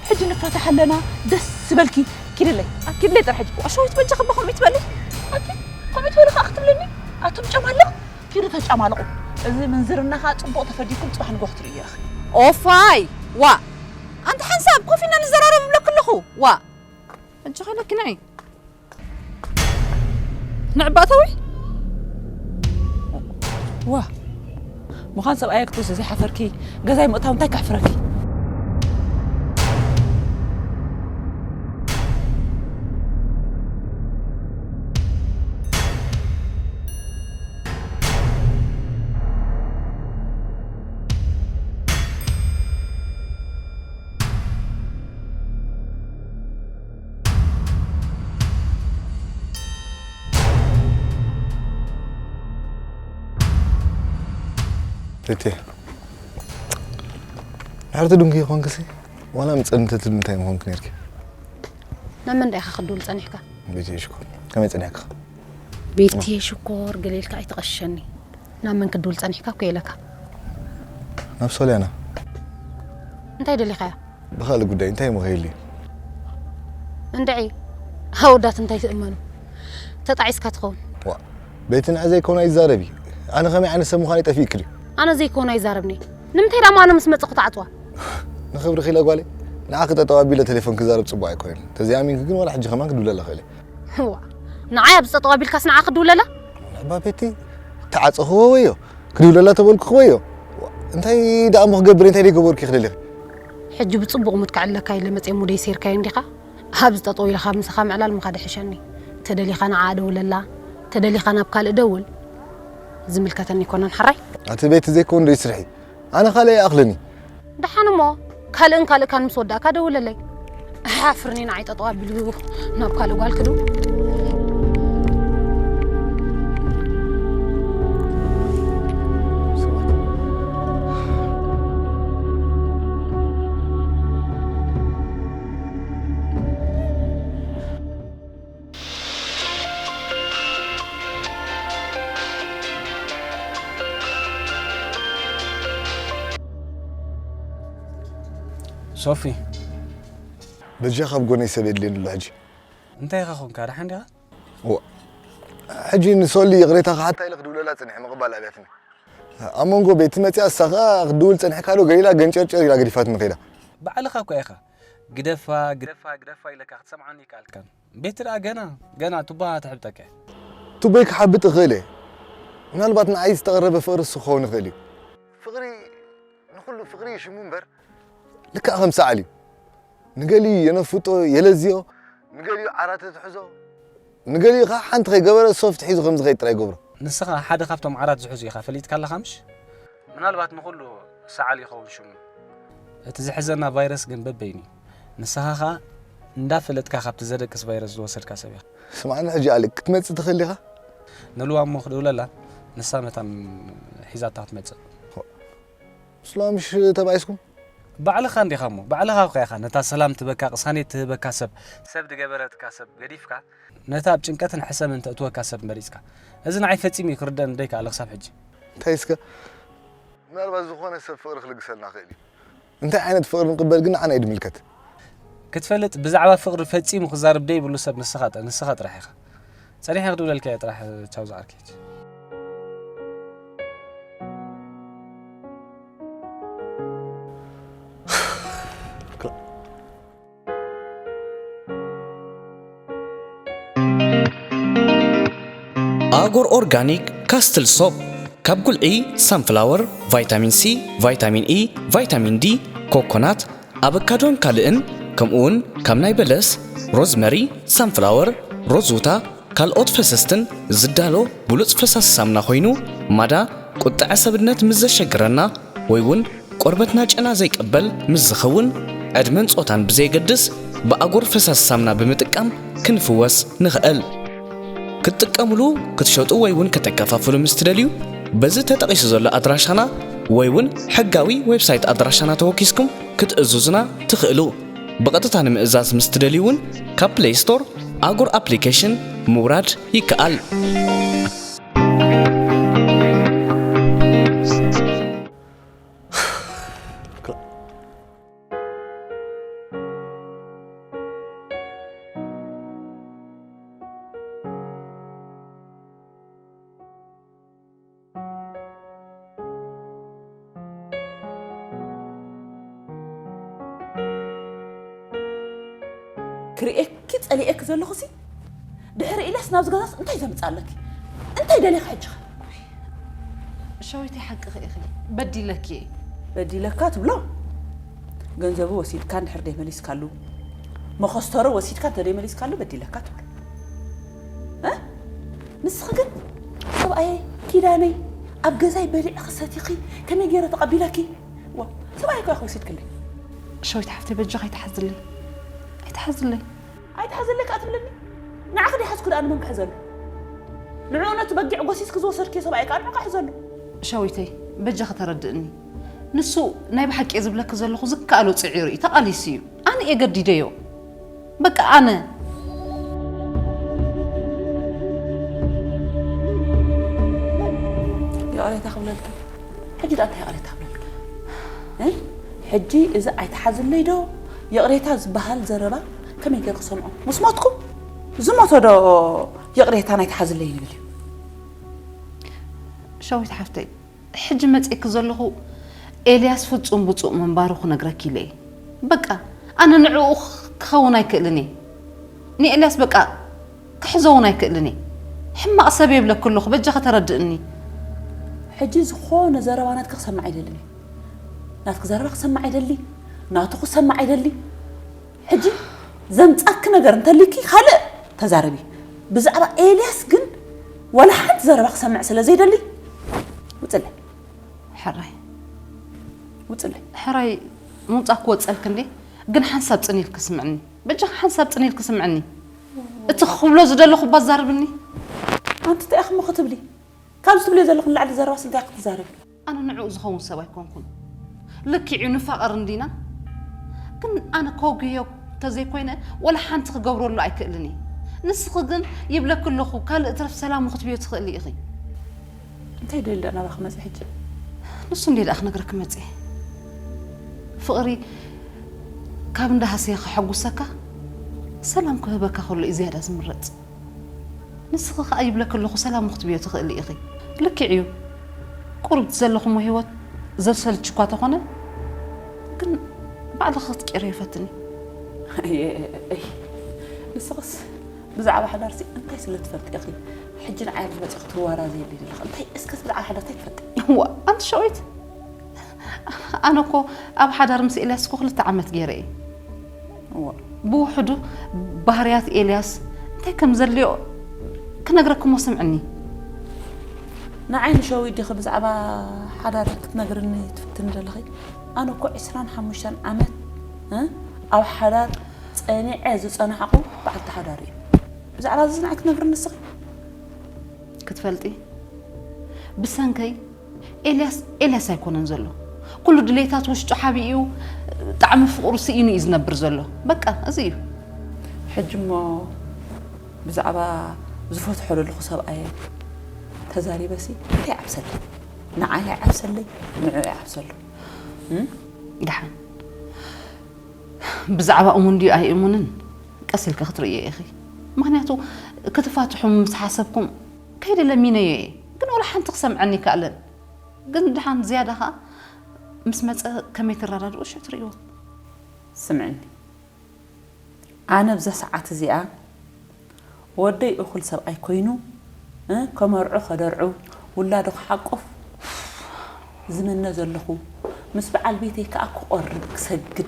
ሕጂ ንፋታሕ ኣለና፣ ደስ ዝበልኪ ኪድለይ። ኣኪድለይ ጥራሕ ሕጂ። ዋ ሸዊት በጃኺ እባ ከምኡ ትበሊ። ኣኪ፣ ከምኡ ትበሊ ኸኣ ክትብለኒ? ኣቱም ጨማልቕ፣ ኪዱ ተጨማልቑ። እዚ ምንዝርና ኸኣ ጽቡቕ ተፈዲኩም ጽባሕ ንግሆ ክትርእዩ ኢኺ። ኦፋይ! ዋ! ኣንቲ ሓንሳብ ኮፍ ኢልና ንዘራረብ እብለኪ ኣለኹ። ዋ! ሕጂ ኸለኪ ንዒ። ንዕባእተዊ? ዋ! ምዃን ሰብኣየ ክትወስዲ ዘይሓፈርኪ፣ ገዛይ ምእታው እንታይ ከሕፍረኪ? እቴ፣ ድሕርቲ ድንኪ ይኾንክሲ፣ ዋላ ምጸንተት እንታይ ምኾንክ ነርኪ? ናብ መን ዳኢኻ ክድውል ጸኒሕካ? ቤትየ ሽኮር፣ ከመይ ጸኒሕካ? ቤትየ ሽኮር፣ ገለ ኢልካ ኣይትቐሽሸኒ። ናብ መን ክድውል ጸኒሕካ እኮ ኢለካ። ናብ ሶልያና። እንታይ ደሊኻያ? ብኻልእ ጉዳይ እንታይ እሞ ከይህሉ እዩ? እንድዒ፣ ኣወዳት እንታይ ትእመኑ? ተጣዒስካ ትኸውን። ዋ፣ ቤቲ ንዓ ዘይኮነ ኣይዛረቢ። ኣነ ከመይ ዓይነት ሰብ ምዃነይ ጠፊእኪ ድዩ? ኣነ ዘይኮነ ኣይዛረብኒ። ንምንታይ ደኣ ኣነ ምስ መጸኹ ትዓጽዋ? ንኽብርኺ ኢለ ጓለይ፣ ንዓኺ ጠጠው ኣቢለ ቴሌፎን ክዛረብ ጽቡቕ ኣይኮነን። ተዘይኣሚንኪ ግን ዋላ ሕጂ ከማን ክድውለላ ክእል እየ። እዋ፣ ንዓይ ኣብዚ ጠጠው ኣቢልካስ ንዓ ክድውለላ? ንዕባ ቤቲ፣ ተዓጸኽዎ ወዮ፣ ክድውለላ ተበልኩ ወዮ። እንታይ ደኣ እሞ ክገብር፣ እንታይ ደይገበርኩ ክደሊኺ? ሕጂ ብጽቡቕ ሙድ ከዕልለካ ኢለ መጽየ ሙደይ ሴርካዮ እንዲኻ? ኣብዚ ጠጠው ኢልኻ ምሳኻ ምዕላል ምኻድ ይሕሸኒ። ተደሊኻ ንዓ ደውለላ፣ ተደሊኻ ናብ ካልእ ደውል። ዝምልከተኒ ኣይኮነን ሓራይ። ኣቲ ቤቲ ዘይኮን ዶ ይስርሒ? ኣነ ካልእ ይኣኽለኒ። ደሓን እሞ ካልእን ካልእካን ምስ ወዳእካ ደውለለይ። ኣሓፍርኒ ንዓይ ጠጠው ኣቢሉ ናብ ካልእ ጓል ክድውል። ሶፊ፣ በጃኻ ኣብ ጎነይ ሰብ የድልየኒ ኣሎ ሕጂ። እንታይ ኢኻ ኾንካ? ደሓን ዲኻ? ዋ፣ ሕጂ ንሶሊ ይቕሬታ ክሓታ ኢለ ክድውለላ ጽኒሐ ምቕባል ኣብያትኒ። ኣብ መንጎ ቤት መጽያ እሳ ኸኣ ክድውል ጸኒሕካ ዶ ገሊላ ገንጨርጨር ኢላ ገዲፋትኒ ከይዳ። ባዕልኻ እኳ ኢኻ ግደፋ ግደፋ ግደፋ ኢለካ ክትሰምዓኒ ይከኣልካን። ቤቲ ደኣ ገና ገና ቱባ ትሕብጠካ እያ። ቱቦይ ክሓብጥ እኽእል እየ። ምናልባት ንዓይ ዝተቐረበ ፍቕሪ እሱ ክኸውን ይኽእል እዩ። ፍቕሪ ንኹሉ ፍቕሪ እዩ ሽሙ እምበር፣ ልክዕ ከም ሰዓል እዩ። ንገሊኡ የነፍጦ፣ የለዝዮ፣ ንገሊኡ ዓራት ትሕዞ፣ ንገሊኡ ኸዓ ሓንቲ ከይገበረ ሶፍት ሒዙ ከም ዝኸይድ ጥራይ ይገብሮ። ንስኻ ሓደ ካብቶም ዓራት ዝሕዙ ኢኻ፣ ፈሊጥካ ኣለኻ ምሽ? ምናልባት ንኹሉ ሰዓል ይኸውን ሽሙ። እቲ ዝሕዘና ቫይረስ ግን በበይኑ እዩ። ንስኻ ኸኣ እንዳፈለጥካ ካብቲ ዘደቅስ ቫይረስ ዝወሰድካ ሰብ ኢኻ። ስምዓኒ ሕጂ ኣሌክ፣ ክትመጽእ ትኽእል ዲኻ? ንልዋ እሞ ክድውለላ፣ ንሳ መታን ሒዛታ ክትመጽእ። ምስላ ምሽ ተባኢስኩም? ባዕልኻ እንዲኻ እሞ፣ ባዕልኻ እኮ ኢኻ ነታ ሰላም ትበካ ቅሳኔት ትህበካ ሰብ፣ ሰብ ድገበረትካ ሰብ ገዲፍካ፣ ነታ ኣብ ጭንቀትን ሕሰምን ተእትወካ ሰብ መሪጽካ። እዚ ንዓይ ፈጺሙ እዩ ክርደን ደይከኣለ ክሳብ ሕጂ። እንታይ እስከ? ምናልባት ዝኾነ ሰብ ፍቕሪ ክልግሰልና ክእል እዩ። እንታይ ዓይነት ፍቕሪ ንቕበል ግን ንዓና እዩ ድምልከት። ክትፈልጥ ብዛዕባ ፍቕሪ ፈጺሙ ክዛርብ ደይብሉ ሰብ ንስኻ ጥ- ንስኻ ጥራሕ ኢኻ። ጸኒሐ ክድውለልካ እየ ጥራሕ ቻው ዝዓርከይ። ኣጎር ኦርጋኒክ ካስትል ሶፕ ካብ ጉልዒ ሳንፍላወር፣ ቫይታሚን ሲ፣ ቫይታሚን ኢ፣ ቫይታሚን ዲ፣ ኮኮናት፣ ኣበካዶን ካልእን ከምኡውን ካብ ናይ በለስ፣ ሮዝመሪ፣ ሳንፍላወር፣ ሮዝውታ ካልኦት ፈሰስትን ዝዳሎ ብሉጽ ፈሳሲ ሳምና ኮይኑ ማዳ ቁጥዐ ሰብነት ምስ ዘሸግረና ወይ እውን ቆርበትና ጨና ዘይቀበል ምስ ዝኸውን ዕድመን ጾታን ብዘየገድስ ብኣጎር ፈሳሲ ሳምና ብምጥቃም ክንፍወስ ንኽእል። ክትጥቀምሉ፣ ክትሸጡ ወይ እውን ከተከፋፍሉ ምስ ትደልዩ በዚ ተጠቒሱ ዘሎ ኣድራሻና ወይ እውን ሕጋዊ ዌብሳይት ኣድራሻና ተወኪስኩም ክትእዝዙና ትኽእሉ። ብቐጥታ ንምእዛዝ ምስ ትደልዩ እውን ካብ ፕለይ ስቶር ኣጉር ኣፕሊኬሽን ምውራድ ይከኣል። ክርእየኪ ጸሊኤኪ ዘለኹሲ ድሕሪ ኢልያስ ናብዚ ገዛስ እንታይ ዘምጽእ ኣለኪ? እንታይ ደሊኺ ሕጂ ኸ? ሸዊተይ ሓቅኺ ኢኺ፣ በዲለኪ እየ። በዲለካ ትብሎ? ገንዘቡ ወሲድካ እንድሕር ደይመሊስካሉ፣ መኸስተሩ ወሲድካ እንተ ደይመሊስካሉ በዲለካ ትብሎ። እ? ንስኺ ግን ሰብኣየይ ኪዳነይ ኣብ ገዛይ በሊዕኺ ሰቲኺ ከመይ ገይረ ተቐቢለኪ? ዋ፣ ሰብኣይ እኮ ኢኺ ወሲድክለይ። ሸዊት ሓፍተይ በጃኺ ኣይትሓዝለይ። ኣይትሓዝለይ። ኣይትሓዝለይ ከኣ ትብለኒ? ንዓኺ ደይሓዝኩ ደኣ ንመን ክሕዘሉ? ንዕኡ ነቲ በጊዕ ጎሲስኪ ዝወሰድክዮ ሰብኣይ ከኣ ንዑ ክሕዘሉ። ሸዊተይ በጃኺ ተረድእኒ። ንሱ ናይ ብሓቂ እየ ዝብለኪ ዘለኹ ዝከኣሎ ጽዒሩ እዩ፣ ተቓሊሱ እዩ። ኣነ እየ ገዲደዮ። በቃ ኣነ። ይቕሬታ ክብለልኪ። ሕጂ ደኣ እንታይ ይቕሬታ ክብለልኪ? እ? ሕጂ እዚ ኣይትሓዝለይ ዶ? ይቕሬታ ዝበሃል ዘረባ ከመይ ገይረ ክሰምዖ? ምስ ሞትኩ? ዝሞተ ዶ ይቕሬታ ናይ ትሓዝለይ ይብል እዩ? ሸዊት ሓፍተይ፣ ሕጂ መጺእኪ ዘለኹ ኤልያስ ፍጹም ብጹእ ምንባሩ ክነግረኪ ኢለ እየ። በቃ ኣነ ንዕኡ ክኸውን ኣይክእልን እየ። ንኤልያስ በቃ ክሕዞ እውን ኣይክእልን እየ። ሕማቕ ሰብ እየ ይብለኪ ኣለኹ፣ በጃኺ ተረድእኒ። ሕጂ ዝኾነ ዘረባ ናትኪ ክሰምዕ ኣይደልን እየ። ናትኪ ዘረባ ክሰምዕ ኣይደሊ፣ ናቱ ክሰምዕ ኣይደሊ። ሕጂ ዘምጻኪ ነገር እንተሊኪ ካልእ ተዛረቢ። ብዛዕባ ኤልያስ ግን ዋላ ሓንቲ ዘረባ ክሰምዕ ስለ ዘይደሊ ውጽለይ። ሕራይ ውጽለይ። ሕራይ ምውጻእ ክወጸልክ እንዴ? ግን ሓንሳብ ጽን ኢልክ ስምዕኒ። በጃኻ ሓንሳብ ጽን ኢልክ ስምዕኒ። እቲ ክብሎ ዝደለኹ ባዛርብኒ። ኣንቲ እንታይ ኢኺ እሞ ክትብሊ? ካብዚ ትብልዮ ዘለኹ ንላዕሊ ዘረባስ እንታይ ክትዛረቢ? ኣነ ንዕኡ ዝኸውን ሰብ ኣይኮንኩን። ልክዕ እዩ ንፋቐር እንዲና። ግን ኣነ ከውግዮ ተዘይኮይነ ወላ ሓንቲ ክገብረሉ ኣይክእልን እየ። ንስኺ ግን ይብለኪ ኣለኹ ካልእ ትረፍ ሰላሙ ክትብዮ ትኽእሊ ኢኺ። እንታይ ደሊ ደኣ ናባኺ መጺ ሕጂ? ንሱ እንዴ ደኣ ክነግረኪ መጺ። ፍቕሪ ካብ እንዳ ሃሰየ ከሐጉሰካ፣ ሰላም ክህበካ ከሎ እዩ ዝያዳ ዝምረጽ። ንስኺ ከኣ ይብለኪ ኣለኹ፣ ሰላም ክትብዮ ትኽእሊ ኢኺ። ልክዕ እዩ። ቁሩብ ዘለኹሞ ህይወት ዘሰልች እኳ ተኾነ፣ ግን ባዕልኺ ክትቅይርዮ ፈትኒ። ኣየ፣ ኣይ፣ ንስኽስ ብዛዕባ ሓዳርሲ እንታይ ስለ ትፈልጢ ኢኺ? ሕጂ ንዓይ መጺኺ ክትዋራዘየለይ ዘለኺ። እንታይ እስከ ብዛዕባ ሓዳር እንታይ ትፈልጢ? እዋ፣ ኣንቲ ሸዊት፣ ኣነ እኮ ኣብ ሓዳር ምስ ኤልያስ እኮ ክልተ ዓመት ገይረ እየ። እዋ። ብውሕዱ ባህርያት ኤልያስ እንታይ ከም ዘድልዮ ክነግረክሞ ስምዕኒ። ንዓይ ንሸዊት ዲኺ ብዛዕባ ሓዳር ክትነግርኒ ትፍትኒ ዘለኺ? ኣነ እኮ ዕስራን ሓሙሽተን ዓመት፣ እ፣ ኣብ ሓዳር ጸኒዐ ዝጸናሕኩ በዓልቲ ሓዳር እየ። ብዛዕባ እዚ ንዓይ ክትነግርኒ ንስኺ? ክትፈልጢ፣ ብሰንከይ ኤልያስ፣ ኤልያስ ኣይኮነን ዘሎ። ኩሉ ድሌታት ውሽጡ ሓቢኡ፣ ጣዕሚ ፍቕሩ ስኢኑ እዩ ዝነብር ዘሎ። በቃ፣ እዚ እዩ። ሕጂ እሞ ብዛዕባ ዝፈትሖ ዘለኹ ሰብኣየ ተዛሪበሲ እንታይ ይዓብሰለይ? ንዓይ ኣይዓብሰለይ፣ ንዕኡ ይዓብሰሉ። እም? ደሓን። ብዛዕባ እሙን ድዩ ኣይእሙንን ቀስ ኢልኪ ክትርእዮ ኢኺ። ምኽንያቱ ክትፋትሑ ምስ ሓሰብኩም ከይደ ለሚነዮ እየ። ግን ወላ ሓንቲ ክሰምዐኒ ይከኣለን። ግን ደሓን ዝያዳ ኸኣ ምስ መጸ ከመይ ትረዳድኡ ሽዑ ትርእይዎ። ስምዕኒ፣ ኣነ ብዛ ሰዓት እዚኣ ወደይ እኹል ሰብኣይ ኮይኑ፣ እ፣ ከመርዑ ከደርዑ፣ ውላዱ ክሓቁፍ ዝምነ ዘለኹ፣ ምስ በዓል ቤተይ ከኣ ክቖርብ ክሰግድ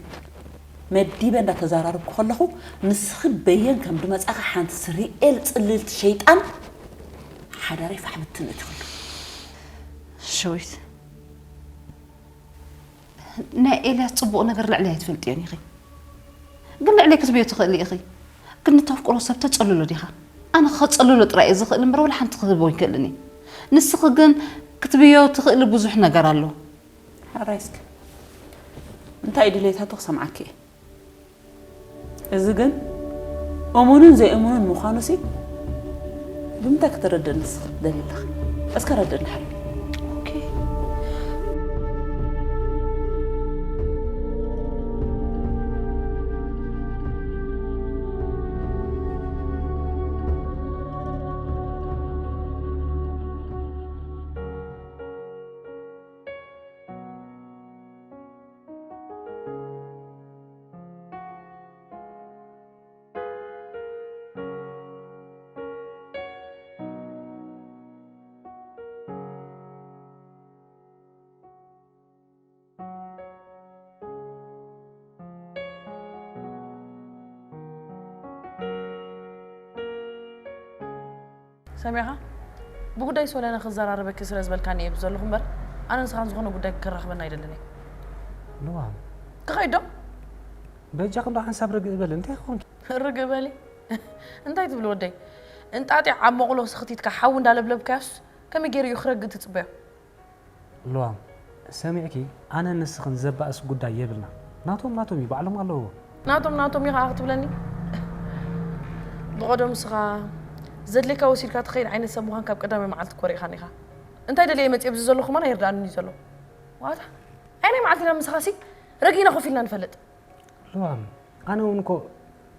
መዲበ እንዳተዛራረብኩ ከለኹ፣ ንስኺ በየን ከም ድመጻኺ ሓንቲ ስሪኤል ጽልልቲ ሸይጣን ሓዳረይ ፋሕ ብትን እቲ ኩሉ። ሸዊት፣ ናይ ኤልያስ ጽቡቕ ነገር ልዕለይ ኣይትፈልጥዮን ኢኺ። ግን ልዕለይ ክትብዮ ትኽእሊ ኢኺ። ግን ንተፍቅሮ ሰብ ተጸልሎ ዲኻ? ኣነ ከጸልሎ ጥራይ እየ ዝኽእል እምበር ወላ ሓንቲ ክህቦ ኣይክእልን እየ። ንስኺ ግን ክትብዮ ትኽእሊ ብዙሕ ነገር ኣሎ። ሕራይ እስኪ። እንታይ እዩ ድሌታቱ ክሰምዓኪ እየ። እዚ ግን እሙንን ዘይእሙንን ምዃኑሲ ብምንታይ ከተረድእኒ ንስኺ ትደልዪ ኣለኺ? እስከ ረድእኒ ሓቢቢ። ኦኬ። ሰሚዕኻ? ብጉዳይ ሶለና ክዘራረበኪ ስለ ዝበልካኒ እየ ብዘለኹ እምበር፣ ኣነ ንስኻን ዝኾነ ጉዳይ ክራኽበና ኣይደልን እየ። ልዋም። ክኸይድ ዶ? በጃኺ እንዶ ሓንሳብ ርግእ በሊ፣ እንታይ ኾንኪ? ርግእ በሊ? እንታይ ትብል ወደይ? እንጣጢዕ ኣብ መቑሎ ስኽቲትካ ሓዊ እንዳለብለብካዮስ ከመይ ገይሩ እዩ ክረግእ ትጽበዮ? ልዋም፣ ሰሚዕኪ፣ ኣነን ንስኽን ዘባእስ ጉዳይ የብልና። ናቶም ናቶም እዩ፣ ባዕሎም ኣለውዎ። ናቶም ናቶም እዩ ኸዓ ክትብለኒ? ብቐደሙ ንስኻ ዘድልየካ ወሲድካ ትኸይድ ዓይነት ሰብ ምዃን ካብ ቀዳማይ መዓልቲ ኮሪእኻኒ ኢኻ። እንታይ ደልየ መፅየ ኣብዚ ዘለኹ ኸማን ኣይርድኣንን እዩ ዘሎ። ዋታ? ኣየናይ መዓልቲ ኢና ምሳኻሲ ረጊእና ኮፍ ኢልና ንፈልጥ? ልዋም፣ ኣነ እውን እኮ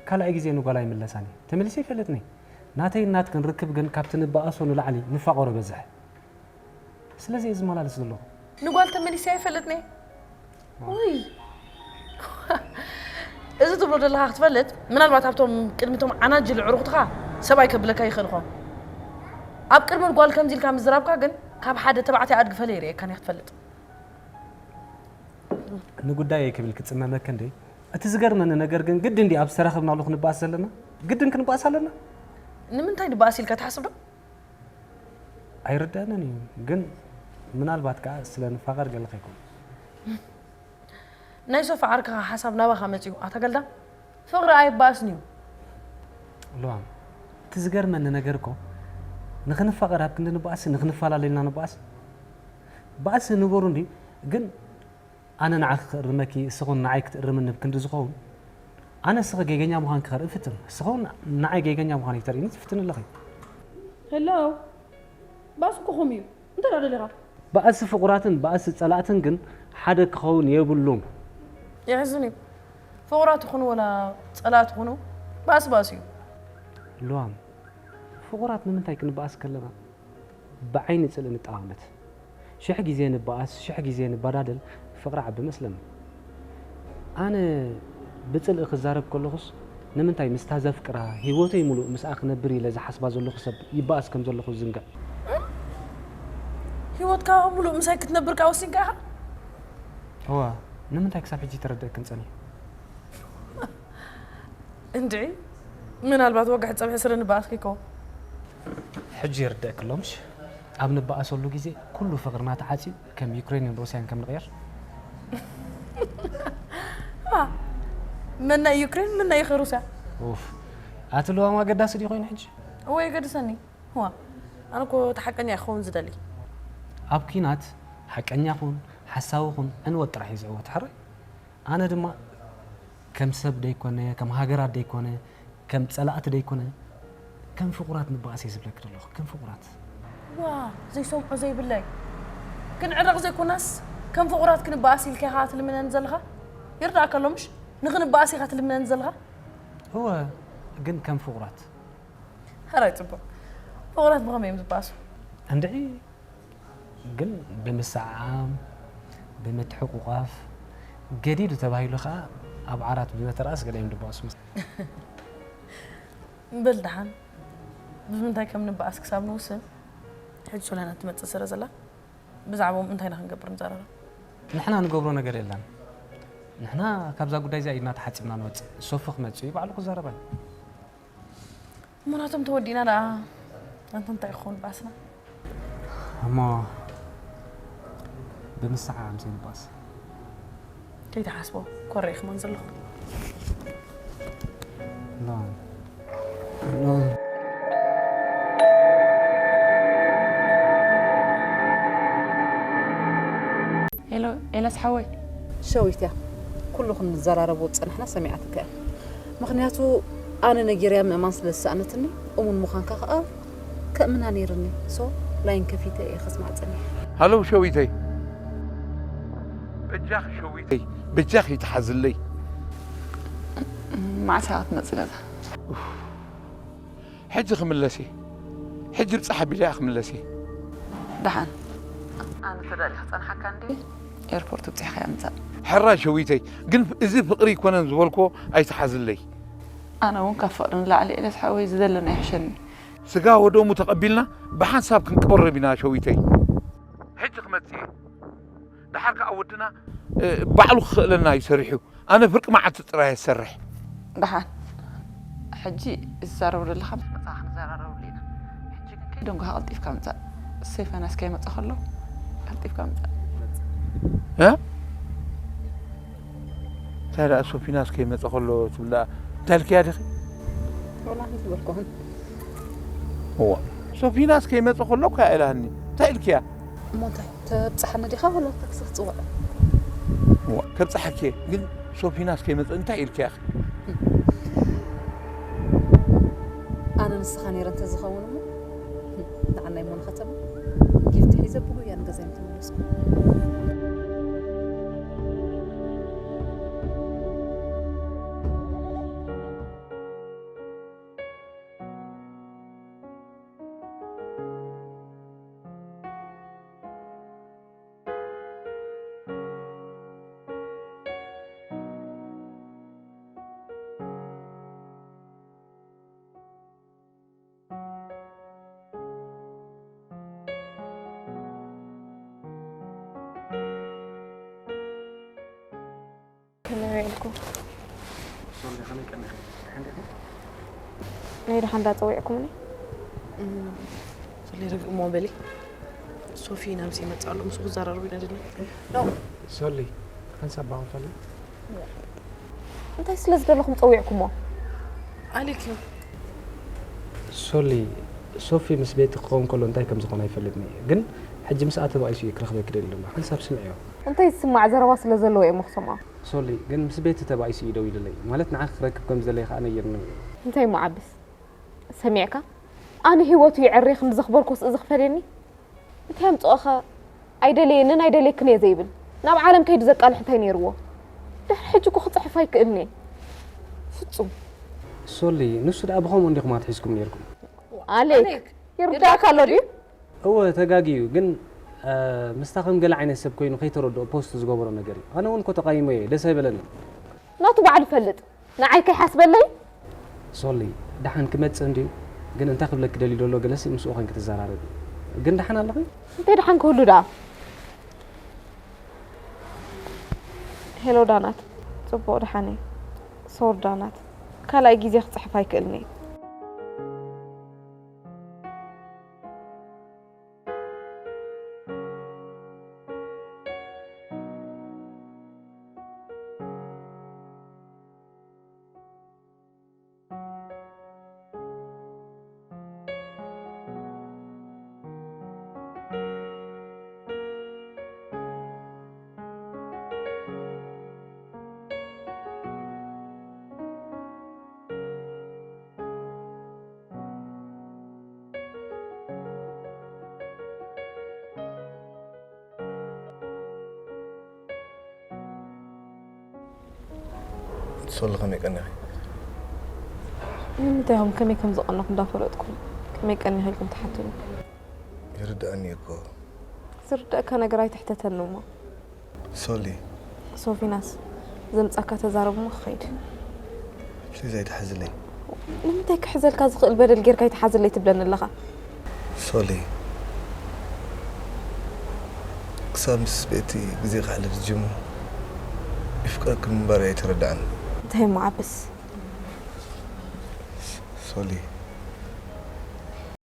ካልኣይ ግዜ ንጓል ኣይምለሳን እየ። ተመሊሰ ይፈልጥኒ። ናተይን ናትክን ርክብ ግን ካብቲ ንበኣሶ ንላዕሊ ንፋቐሮ በዝሐ። ስለዚ እየ ዝመላለስ ዘለኹ። ንጓል ተመሊሰ ኣይፈልጥኒ። ውይ። እዚ ትብሎ ዘለኻ ክትፈልጥ፣ ምናልባት ኣብቶም ቅድሚቶም ዓናጅል ኣዕሩኽትኻ ሰብኣይ ከብለካ ይኽእል ይኸውን። ኣብ ቅድሚ ጓል ከምዚ ኢልካ ምዝራብካ ግን ካብ ሓደ ተባዕታይ ኣድጊ ፈለየ ይርእየካን እየ ክትፈልጥ። ንጉዳየይ ክብል ክጽመመኪ እንዴ? እቲ ዝገርመኒ ነገር ግን ግድን ድዩ ኣብ ዝተራኸብናሉ ክንበኣስ ዘለና? ግድን ክንበኣስ ኣለና? ንምንታይ ንበኣስ ኢልካ ትሓስብ ዶ? ኣይርደኣንን እዩ፣ ግን ምናልባት ከኣ ስለ ንፋቐር ገለ ከይኮን። ናይ ሶፋ ዓርክኻ ሓሳብ ናባኻ መጺኡ፣ ኣታ ገልዳም? ፍቕሪ ኣይበኣስን እዩ። ልዋም፣ እቲ ዝገርመኒ ነገር እኮ ንኽንፋቐር ኣብ ክንዲ ንበኣስ ንኽንፈላለ ኢልና ንበኣስ። ባእሲ ንበሩ እንድዩ፣ ግን ኣነ ንዓኺ ክእርመኪ፣ እስኺ እውን ንዓይ ክትእርምኒ ኣብ ክንዲ ዝኸውን፣ ኣነ እስኺ ጌገኛ ምዃንኪ ከርኢ እፍትን፣ እስኺ እውን ንዓይ ጌገኛ ምዃነይ ክተርእይኒ ትፍትኒ ኣለኺ። ሄሎ፣ ባእሲ እኮ ከምኡ እዩ። እንታይ ደኣ ደሊኻ? ባእሲ ፍቑራትን ባእሲ ጸላእትን ግን ሓደ ክኸውን የብሉን። የሕዝን እዩ። ፍቑራት ይኹኑ ወላ ጸላእቲ ይኹኑ ባእሲ ባእሲ እዩ። ልዋም፣ ፍቑራት ንምንታይ ክንበኣስ ከለና ብዓይኒ ጽልኢ ንጠማመት? ሽሕ ግዜ ንበኣስ፣ ሽሕ ግዜ ንበዳደል፣ ፍቕሪ ዓቢ መስለኒ። ኣነ ብጽልኢ ክዛረብ ከለኹስ፣ ንምንታይ ምስታ ዘፍቅራ፣ ህይወተይ ምሉእ ምስኣ ክነብር ኢለ ዝሓስባ ዘለኹ ሰብ ይበኣስ ከም ዘለኹ ዝዝንግዕ? ህይወትካ ምሉእ ምሳይ ክትነብር ከኣ ወሲንካ ኢኻ? እወ፣ ንምንታይ ክሳብ ሕጂ ተረድእክን ጸኒሑ? እንድዒ፣ ምናልባት ወግሒ ጸብሒ ስረ ንበኣስ ከይከውን። ሕጂ ይርደእኪ ኣሎ ምሽ? ኣብ ንበኣሰሉ ግዜ ኩሉ ፍቕርና ተዓጽዩ ከም ዩክሬንን ሩስያን ከም ንቕየር። ዋ፣ መን ናይ ዩክሬን፣ መን ናይ ሩስያ? ኡፍ፣ ኣቲ ልዋም ኣገዳሲ ድዩ ኮይኑ ሕጂ? እወ፣ የገድሰኒ። ዋ፣ ኣነ እኮ እቲ ሓቀኛ ክኸውን ዝደሊ። ኣብ ኲናት ሓቀኛ ኩን፣ ሓሳዊ ኩን፣ ዕንወት ጥራሕ እዩ ዝዕወት። ሕራይ? ኣነ ድማ ከም ሰብ ደይኮነ፣ ከም ሃገራት ደይኮነ፣ ከም ጸላእቲ ደይኮነ፣ ከም ፍቑራት ንበኣስ እየ ዝብለኪ ዘለኹ። ከም ፍቑራት። ዋ፣ ዘይሰምዖ ዘይብለይ። ክንዕረቕ ዘይኮናስ፣ ከም ፍቑራት ክንበኣስ ኢልካ ኢኻ ትልምነኒ ዘለኻ? ይርዳእካ ኣሎ ምሽ? ንኽንበኣስ ኢኻ ትልምነኒ ዘለኻ? እወ፣ ግን ከም ፍቑራት። ሕራይ ጽቡቕ። ፍቑራት ብኸመይ እዮም ዝበኣሱ? እንድዒ፣ ግን ብምስዕዓም፣ ብምትሕቑቓፍ፣ ገዲዱ ተባሂሉ ኸኣ ኣብ ዓራት ብመተርኣስ ገለ እዮም ዝበኣሱ። በል ደሓን፣ ብምንታይ ከም ንበኣስ ክሳብ ንውስን፣ ሕጂ ሶልያና ትመጽእ ስለ ዘላ፣ ብዛዕባኦም እንታይ ኢና ክንገብር ንዘራረብ። ንሕና ንገብሮ ነገር የለን። ንሕና ካብዛ ጉዳይ እዚኣ ኢድና ተሓጺብና ንወጽእ። ሶፊ ክመጽእ እዩ፣ ባዕሉ ክዛረባ እዩ። እሞ ናቶም ተወዲእና ደኣ ኣንታ እንታይ ክኸውን ባእስና? እሞ ብምስዓዓም ዘይንባእስ። ከይትሓስቦ፣ ኮረ ኢኹሞን ዘለኹም። ኖ። ኖ። ሄሎ፣ ኤልያስ ሓወይ። ሸዊት እያ። ኩሉ ክንዘራረቦ ዝጸናሕና ሰሚዓትካ እያ። ምኽንያቱ ኣነ ነጊረያ ምእማን ስለ ዝሰኣነትኒ፣ እሙን ምዃንካ ከኣ ከእምና ነይርኒ። ሶ፣ ላይን ከፊተ እየ ከስማዕ ጸኒሐ። ሃሎ ሸዊተይ። በጃኺ ሸዊተይ፣ በጃኺ ይትሓዝለይ። መዓስ ኢኻ ክትመጽእ ገዛ? ኡፍ። ሕጂ ክምለስ እየ። ሕጂ ብጻሕ ኣቢለ እየ ክምለስ እየ። ደሓን። ኣነ ተዳሊኻ ጸንሓካ እንዴ? ኤርፖርት ብጺሕካ ምጻእ። ሕራይ ሸዊተይ፣ ግን እዚ ፍቕሪ ኣይኮነን ዝበልክዎ ኣይትሓዝለይ። ኣነ እውን ካብ ፍቕሪ ንላዕሊ ኤልያስ ሓወይ ዝደለና ይሕሸኒ። ስጋ ወደሙ ተቐቢልና ብሓንሳብ ክንቀርብ ኢና ሸዊተይ። ሕጂ ክመጽእ እየ። ደሓር ከኣ ወድና፣ እ፣ ባዕሉ ክኽእለና እዩ ሰሪሑ። ኣነ ፍርቂ መዓልቲ ጥራይ እየ ዝሰርሕ። ደሓን። ሕጂ እትዛረቦ ዘለኻ ምስ መጻኻ ክንዘራረበሉ ኢና። ሕጂ ግን ከይደንጎኻ ቀልጢፍካ ምጻእ። ስቴፋንያስ ከይመጸ ከሎ ቀልጢፍካ ምጻእ። እ? እንታይ ደኣ ሶፊናስ ከይመጸ ከሎ ትብል ደኣ እንታይ ኢልክያ ዲኺ? ወላ ኣይበልኩኹን። እዋ፣ ሶፊናስ ከይመጸ ከሎ እኮ እያ ኢላኒ። እንታይ ኢልክያ? እሞ እንታይ፣ ተብጽሓኒ ዲኻ ወላ ታክሲ ክጽውዕ? እዋ፣ ከብጽሓኪ እየ፣ ግን ሶፊናስ ከይመጸ እንታይ ኢልክያ ኢኺ? ኣነ ንስኻ ነይረ እንተዝኸውን እሞ፣ ንዓናይ እሞ ንኸተማ ጊፍቲ ሒዘ ብጉያ ንገዛይ ምተመለስኩ። ከመይ ውዒልኩም? ሶሊ፣ ከመይ ቀኒኺ? ደሓን ዲኺ? ናይ ደሓን ዳ ጸዊዕኩምኒ? እም፣ ሶሊ፣ ርግእ እሞ በሊ። ሶፊ ናብዚ ይመጽእ ኣሎ፣ ምስኡ ክዘራረቡ ኢና ድና። ኖ። ሶሊ፣ ሓንሳብ ባኹም ፈሊ። እንታይ ስለ ዝደለኹም ጸዊዕኩሞ? ኣሌክ እዩ። ሶሊ፣ ሶፊ ምስ ቤቲ ክኸውን ከሎ እንታይ ከም ዝኾነ ኣይፈልጥን እየ፣ ግን ሕጂ ምስኣ ተባኢሱ እዩ ክረኽበኪ ደልዩ ዘሎ። ሓንሳብ ስምዕዮ። እንታይ ዝስማዕ ዘረባ ስለ ዘለዎ እየ እሞ ክሰምዖ። ሶሊ፣ ግን ምስ ቤቲ ተባኢሱ እዩ ደዊሉለይ። ማለት ንዓኺ ክረክብ ከም ዝደለየ ከኣ ነጊሩኒ እዩ። እንታይ እሞ ዓብስ? ሰሚዕካ? ኣነ ህይወቱ የዕርየ ክንዲ ዘኽበርኩስ እዚ ክፈልየኒ? እንታይ ኣምጽኦኸ? ኣይደለየንን ኣይደልየክን እየ ዘይብል። ናብ ዓለም ከይዱ ዘቃልሕ እንታይ ነይርዎ? ድሕሪ ሕጂ እኮ ክጽሕፍ ኣይክእልን እየ። ፍጹም። ሶሊ፣ ንሱ ደኣ ብኸምኡ እንዲኹም ኣትሒዝኩም ነይርኩም። ኣሌክ፣ ይርዳእካ ኣሎ ድዩ? እወ፣ ተጋጊዩ። ግን ምስታ ከም ገለ ዓይነት ሰብ ኮይኑ ከይተረድኦ ፖስት ዝገበሮ ነገር እዩ። ኣነ እውን እኮ ተቃይሞ እየ፣ ደስ ኣይበለንን። ናቱ ባዕሉ ይፈልጥ። ንዓይ ከይሓስበለይ። ሶሊ፣ ደሓን ክመጽእ እንድዩ። ግን እንታይ ክብለኪ ደልዩ ዘሎ ገለሲ ምስኡ ኮይንኪ ትዘራረቢ። ግን ደሓን ኣለኺ? እንታይ ደሓን ክህሉ ደኣ? ሄሎ ዳናት፣ ጽቡቕ ደሓን እየ። ሶሪ ዳናት፣ ካልኣይ ግዜ ክጽሕፍ ኣይክእልን እየ። ሶሊ ከመይ ቀኒኺ? ንምንታይ ኢኹም ከመይ ከም ዝቐነኹ እንዳፈለጥኩም ከመይ ቀኒኺ ኢልኩም ትሓቱኒ? ይርድኣኒ እኮ። ዝርደእካ ነገር ኣይትሕተተኒ እሞ። ሶሊ። ሶፊናስ፣ ዘምጻካ ተዛረብ እሞ ክኸይድ። ፕሊዝ ኣይትሓዝለይ። ንምንታይ ክሕዘልካ ዝኽእል በደል ጌርካ ኣይትሓዝለይ ትብለኒ ኣለኻ? ሶሊ። ክሳብ ምስ ቤቲ ግዜ ከሕልፍ ዝጅምር ይፍቅረኪ ምንባር ኣይተረድኣኒ። እንታይ እሞ ዓብስ? ሶሊ።